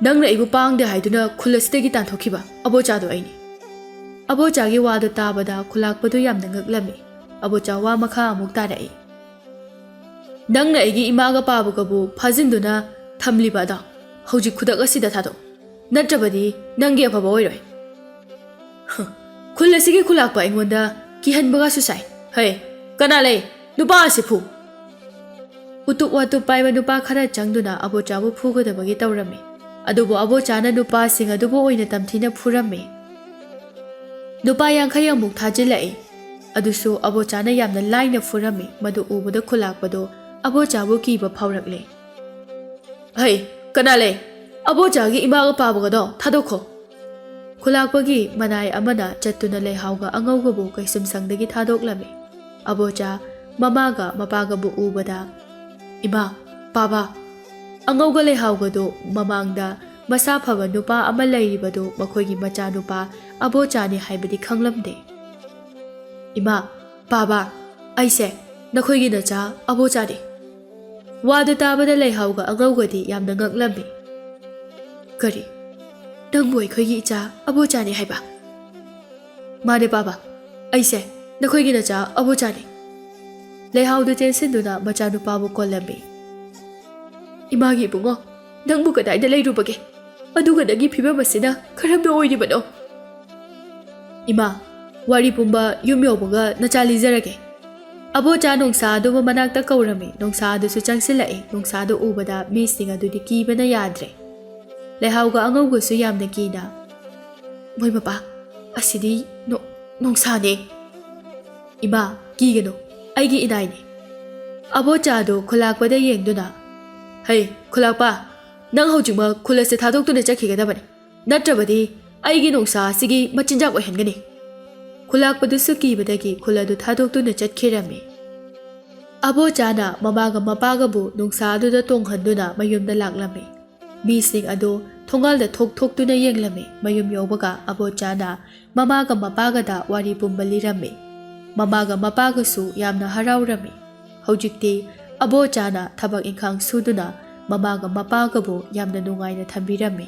ꯅꯪꯅ ꯑꯩꯕꯨ ꯄꯥꯡꯗꯦ ꯍꯥꯏꯗꯨꯅ ꯈꯨꯜ ꯑꯁꯤꯗꯒꯤ ꯇꯥꯟꯊꯣꯛꯈꯤꯕ ꯑꯕꯣꯆꯥꯗꯣ ꯑꯩꯅꯤ꯫" ꯑꯕꯣꯆꯥꯒꯤ ꯋꯥꯗꯨ ꯇꯥꯕꯗ ꯈꯨꯂꯥꯛꯄꯗꯨ ꯌꯥꯝꯅ ꯉꯛꯂꯝꯃꯤ꯫ ꯑꯕꯣꯆꯥ ꯋꯥ ꯃꯈꯥ ꯑꯃꯨꯛ ꯇꯥꯔꯛꯏ꯫ "ꯅꯪꯅ ꯑꯩꯒꯤ ꯏꯃꯥꯒ ꯄꯥꯕꯒꯕꯨ ꯐꯥꯖꯤꯟꯗꯨꯅ ꯊꯝꯂꯤꯕ ꯑꯗꯣ ꯍꯧꯖꯤꯛ ꯈꯨꯗꯛ ꯑꯁꯤꯗ ꯊꯥꯗꯣꯛ꯫ ꯅꯠꯇ꯭ꯔꯕꯗꯤ ꯅꯪꯒꯤ ꯑꯐꯕ ꯑꯣꯏꯔꯣꯏ꯫" "ꯍ, ꯈꯨꯜ ꯑꯁꯤꯒꯤ ꯈꯨꯂꯥꯛꯄ ꯑꯩꯉꯣꯟꯗ ꯀꯤꯍꯟꯕꯒꯁꯨ ꯁꯥꯏ꯫ ꯍꯩ, ꯀꯅꯥ ꯂꯩ? ꯅꯨꯄꯥ ꯑꯁꯤ ꯐꯨ!" ꯎꯇꯨꯞ ꯋꯥꯇꯨꯞ ꯄꯥꯏꯕ ꯅꯨꯄꯥ ꯈꯔ ꯆꯪꯗꯨꯅ ꯑꯕꯣꯆꯥꯕꯨ ꯐꯨꯒꯗꯕꯒꯤ ꯇꯧꯔꯝꯃꯤ꯫ ꯑꯗꯨꯕꯨ ꯑꯕꯣꯆꯥꯅ ꯅꯨꯄꯥꯁꯤꯡ ꯑꯗꯨꯕꯨ ꯑꯣꯏꯅ ꯇꯝꯊꯤꯅ ꯐꯨꯔꯝꯃꯤ꯫ ꯅꯨꯄꯥ ꯌꯥꯡꯈꯩ ꯑꯃꯨꯛ ꯊꯥꯖꯤꯜꯂꯛꯏ꯫ ꯑꯗꯨꯁꯨ ꯑꯕꯣꯆꯥꯅ ꯌꯥꯝꯅ ꯂꯥꯏꯅ ꯐꯨꯔꯝꯃꯤ꯫ ꯃꯗꯨ ꯎꯕꯗ ꯈꯨꯂꯥꯛꯄꯗꯣ ꯑꯕꯣꯆꯥꯕꯨ ꯀꯤꯕ ꯐꯥꯎꯔꯛꯂꯦ꯫ "ꯍꯩ, ꯀꯅꯥ ꯂꯩ? ꯑꯕꯣꯆꯥꯒꯤ ꯏꯃꯥꯒ ꯄꯥꯕꯒꯗꯣ ꯊꯥꯗꯣꯛꯈꯣ!" ꯈꯨꯂꯥꯛꯄꯒꯤ ꯃꯅꯥꯏ ꯑꯃꯅ ꯆꯠꯇꯨꯅ ꯂꯩꯍꯥꯎꯒ ꯑꯉꯧꯒꯕꯨ ꯀꯩꯁꯨꯝꯁꯪꯗꯒꯤ ꯊꯥꯗꯣꯛꯂꯝꯃꯤ꯫ ꯑꯕꯣꯆꯥ ꯃꯃꯥꯒ ꯃꯄꯥꯒꯕꯨ ꯎꯕꯗ, ꯏꯃꯥ, ꯄꯥꯕ, ꯑꯉꯧꯒ ꯂꯩꯍꯥꯎꯒꯗꯨ ꯃꯃꯥꯡꯗ ꯃꯁꯥ ꯐꯕ ꯅꯨꯄꯥ ꯑꯃ ꯂꯩꯔꯤꯕꯗꯨ ꯃꯈꯣꯏꯒꯤ ꯃꯆꯥꯅꯨꯄꯥ ꯑꯕꯣꯆꯥꯅꯤ ꯍꯥꯏꯕꯗꯤ ꯈꯪꯂꯝꯗꯦ꯫ ꯏꯃꯥ, ꯄꯥꯕ, ꯑꯩꯁꯦ ꯅꯈꯣꯏꯒꯤ ꯅꯆꯥ ꯑꯕꯣꯆꯥꯅꯤ꯫ ꯋꯥꯗꯨ ꯇꯥꯕꯗ ꯂꯩꯍꯥꯎꯒ ꯑꯉꯧꯒꯗꯤ ꯌꯥꯝꯅ ꯉꯛꯂꯝꯃꯤ꯫ "ꯀꯔꯤ? ꯅꯪꯕꯨ ꯑꯩꯈꯣꯏꯒꯤ ꯏꯆꯥ ꯑꯕꯣꯆꯥꯅꯤ ꯍꯥꯏꯕ?" "ꯃꯥꯅꯦ ꯄꯥꯕ, ꯑꯩꯁꯦ ꯅꯈꯣꯏꯒꯤ ꯅꯆꯥ ꯑꯕꯣꯆꯥꯅꯤ꯫" ꯂꯩꯍꯥꯎꯗꯨ ꯆꯦꯟꯁꯤꯟꯗꯨꯅ ꯃꯆꯥꯅꯨꯄꯥꯕꯨ ꯀꯣꯜꯂꯝꯃꯤ꯫ "ꯏꯃꯥꯒꯤ ꯏꯕꯨꯡꯉꯣ, ꯅꯪꯕꯨ ꯀꯗꯥꯏꯗ ꯂꯩꯔꯨꯕꯒꯦ? ꯑꯗꯨꯒ ꯅꯪꯒꯤ ꯐꯤꯕꯝ ꯑꯁꯤꯅ ꯀꯔꯝꯅ ꯑꯣꯏꯔꯤꯕꯅꯣ?" ꯏꯃꯥ, ꯋꯥꯔꯤ ꯄꯨꯝꯕ ꯌꯨꯝ ꯌꯧꯕꯒ ꯅꯆꯥ ꯂꯤꯖꯔꯒꯦ꯫ ꯑꯕꯣꯆꯥ ꯅꯣꯡꯁꯥ ꯑꯗꯨꯕꯨ ꯃꯅꯥꯛꯇ ꯀꯧꯔꯝꯃꯤ꯫ ꯅꯣꯡꯁꯥ ꯑꯗꯨꯁꯨ ꯆꯪꯁꯤꯜꯂꯛꯏ꯫ ꯅꯣꯡꯁꯥ ꯑꯗꯨ ꯎꯕꯗ ꯃꯤꯁꯤꯡ ꯑꯗꯨꯗꯤ ꯀꯤꯕꯅ ꯌꯥꯗ꯭ꯔꯦ꯫ ꯂꯩꯍꯥꯎꯒ ꯑꯉꯧꯒꯁꯨ ꯌꯥꯝꯅ ꯀꯤꯅ, "ꯃꯣꯏ ꯃꯄꯥ, ꯑꯁꯤꯗꯤ ꯅꯣ-, ꯅꯣꯡꯁꯥꯅꯦ꯫" "ꯏꯃꯥ, ꯀꯤꯒꯅꯨ, ꯑꯩꯒꯤ ꯏꯅꯥꯏꯅꯦ꯫" ꯑꯕꯣꯆꯥꯗꯨ ꯈꯨꯂꯥꯛꯄꯗ ꯌꯦꯡꯗꯨꯅ, "ꯍꯩ, ꯈꯨꯂꯥꯛꯄ, ꯅꯪ ꯍꯧꯖꯤꯛꯃꯛ ꯈꯨꯜ ꯑꯁꯤ ꯊꯥꯗꯣꯛꯇꯨꯅ ꯆꯠꯈꯤꯒꯗꯕꯅꯤ, ꯅꯠꯇ꯭ꯔꯕꯗꯤ ꯑꯩꯒꯤ ꯅꯣꯡꯁꯥ ꯑꯁꯤꯒꯤ ꯃꯆꯤꯟꯖꯥꯛ ꯑꯣꯏꯍꯟꯒꯅꯤ꯫" ꯈꯨꯂꯥꯛꯄꯗꯨꯁꯨ ꯀꯤꯕꯗꯒꯤ ꯈꯨꯜ ꯑꯗꯨ ꯊꯥꯗꯣꯛꯇꯨꯅ ꯆꯠꯈꯤꯔꯝꯃꯤ꯫ ꯑꯕꯣꯆꯥꯅ ꯃꯃꯥꯒ ꯃꯄꯥꯒꯕꯨ ꯅꯣꯡꯁꯥ ꯑꯗꯨꯗ ꯇꯣꯡꯍꯟꯗꯨꯅ ꯃꯌꯨꯝꯗ ꯂꯥꯛꯂꯝꯃꯤ꯫ ꯃꯤꯁꯤꯡ ꯑꯗꯨ ꯊꯣꯡꯒꯥꯜꯗ ꯊꯣꯛ ꯊꯣꯛꯇꯨꯅ ꯌꯦꯡꯂꯝꯃꯤ꯫ ꯃꯌꯨꯝ ꯌꯧꯕꯒ ꯑꯕꯣꯆꯥꯅ ꯃꯃꯥꯒ ꯃꯄꯥꯒꯗ ꯋꯥꯔꯤ ꯄꯨꯝꯕ ꯂꯤꯔꯝꯃꯤ꯫ ꯃꯃꯥꯒ ꯃꯄꯥꯒꯁꯨ ꯌꯥꯝꯅ ꯍꯔꯥꯎꯔꯝꯃꯤ꯫ ꯍꯧꯖꯤꯛꯇꯤ ꯑꯕꯣꯆꯥꯅ ꯊꯕꯛ ꯏꯪꯈꯥꯡ ꯁꯨꯗꯨꯅ ꯃꯃꯥꯒ ꯃꯄꯥꯒꯕꯨ ꯌꯥꯝꯅ ꯅꯨꯡꯉꯥꯏꯅ ꯊꯝꯕꯤꯔꯝꯃꯤ꯫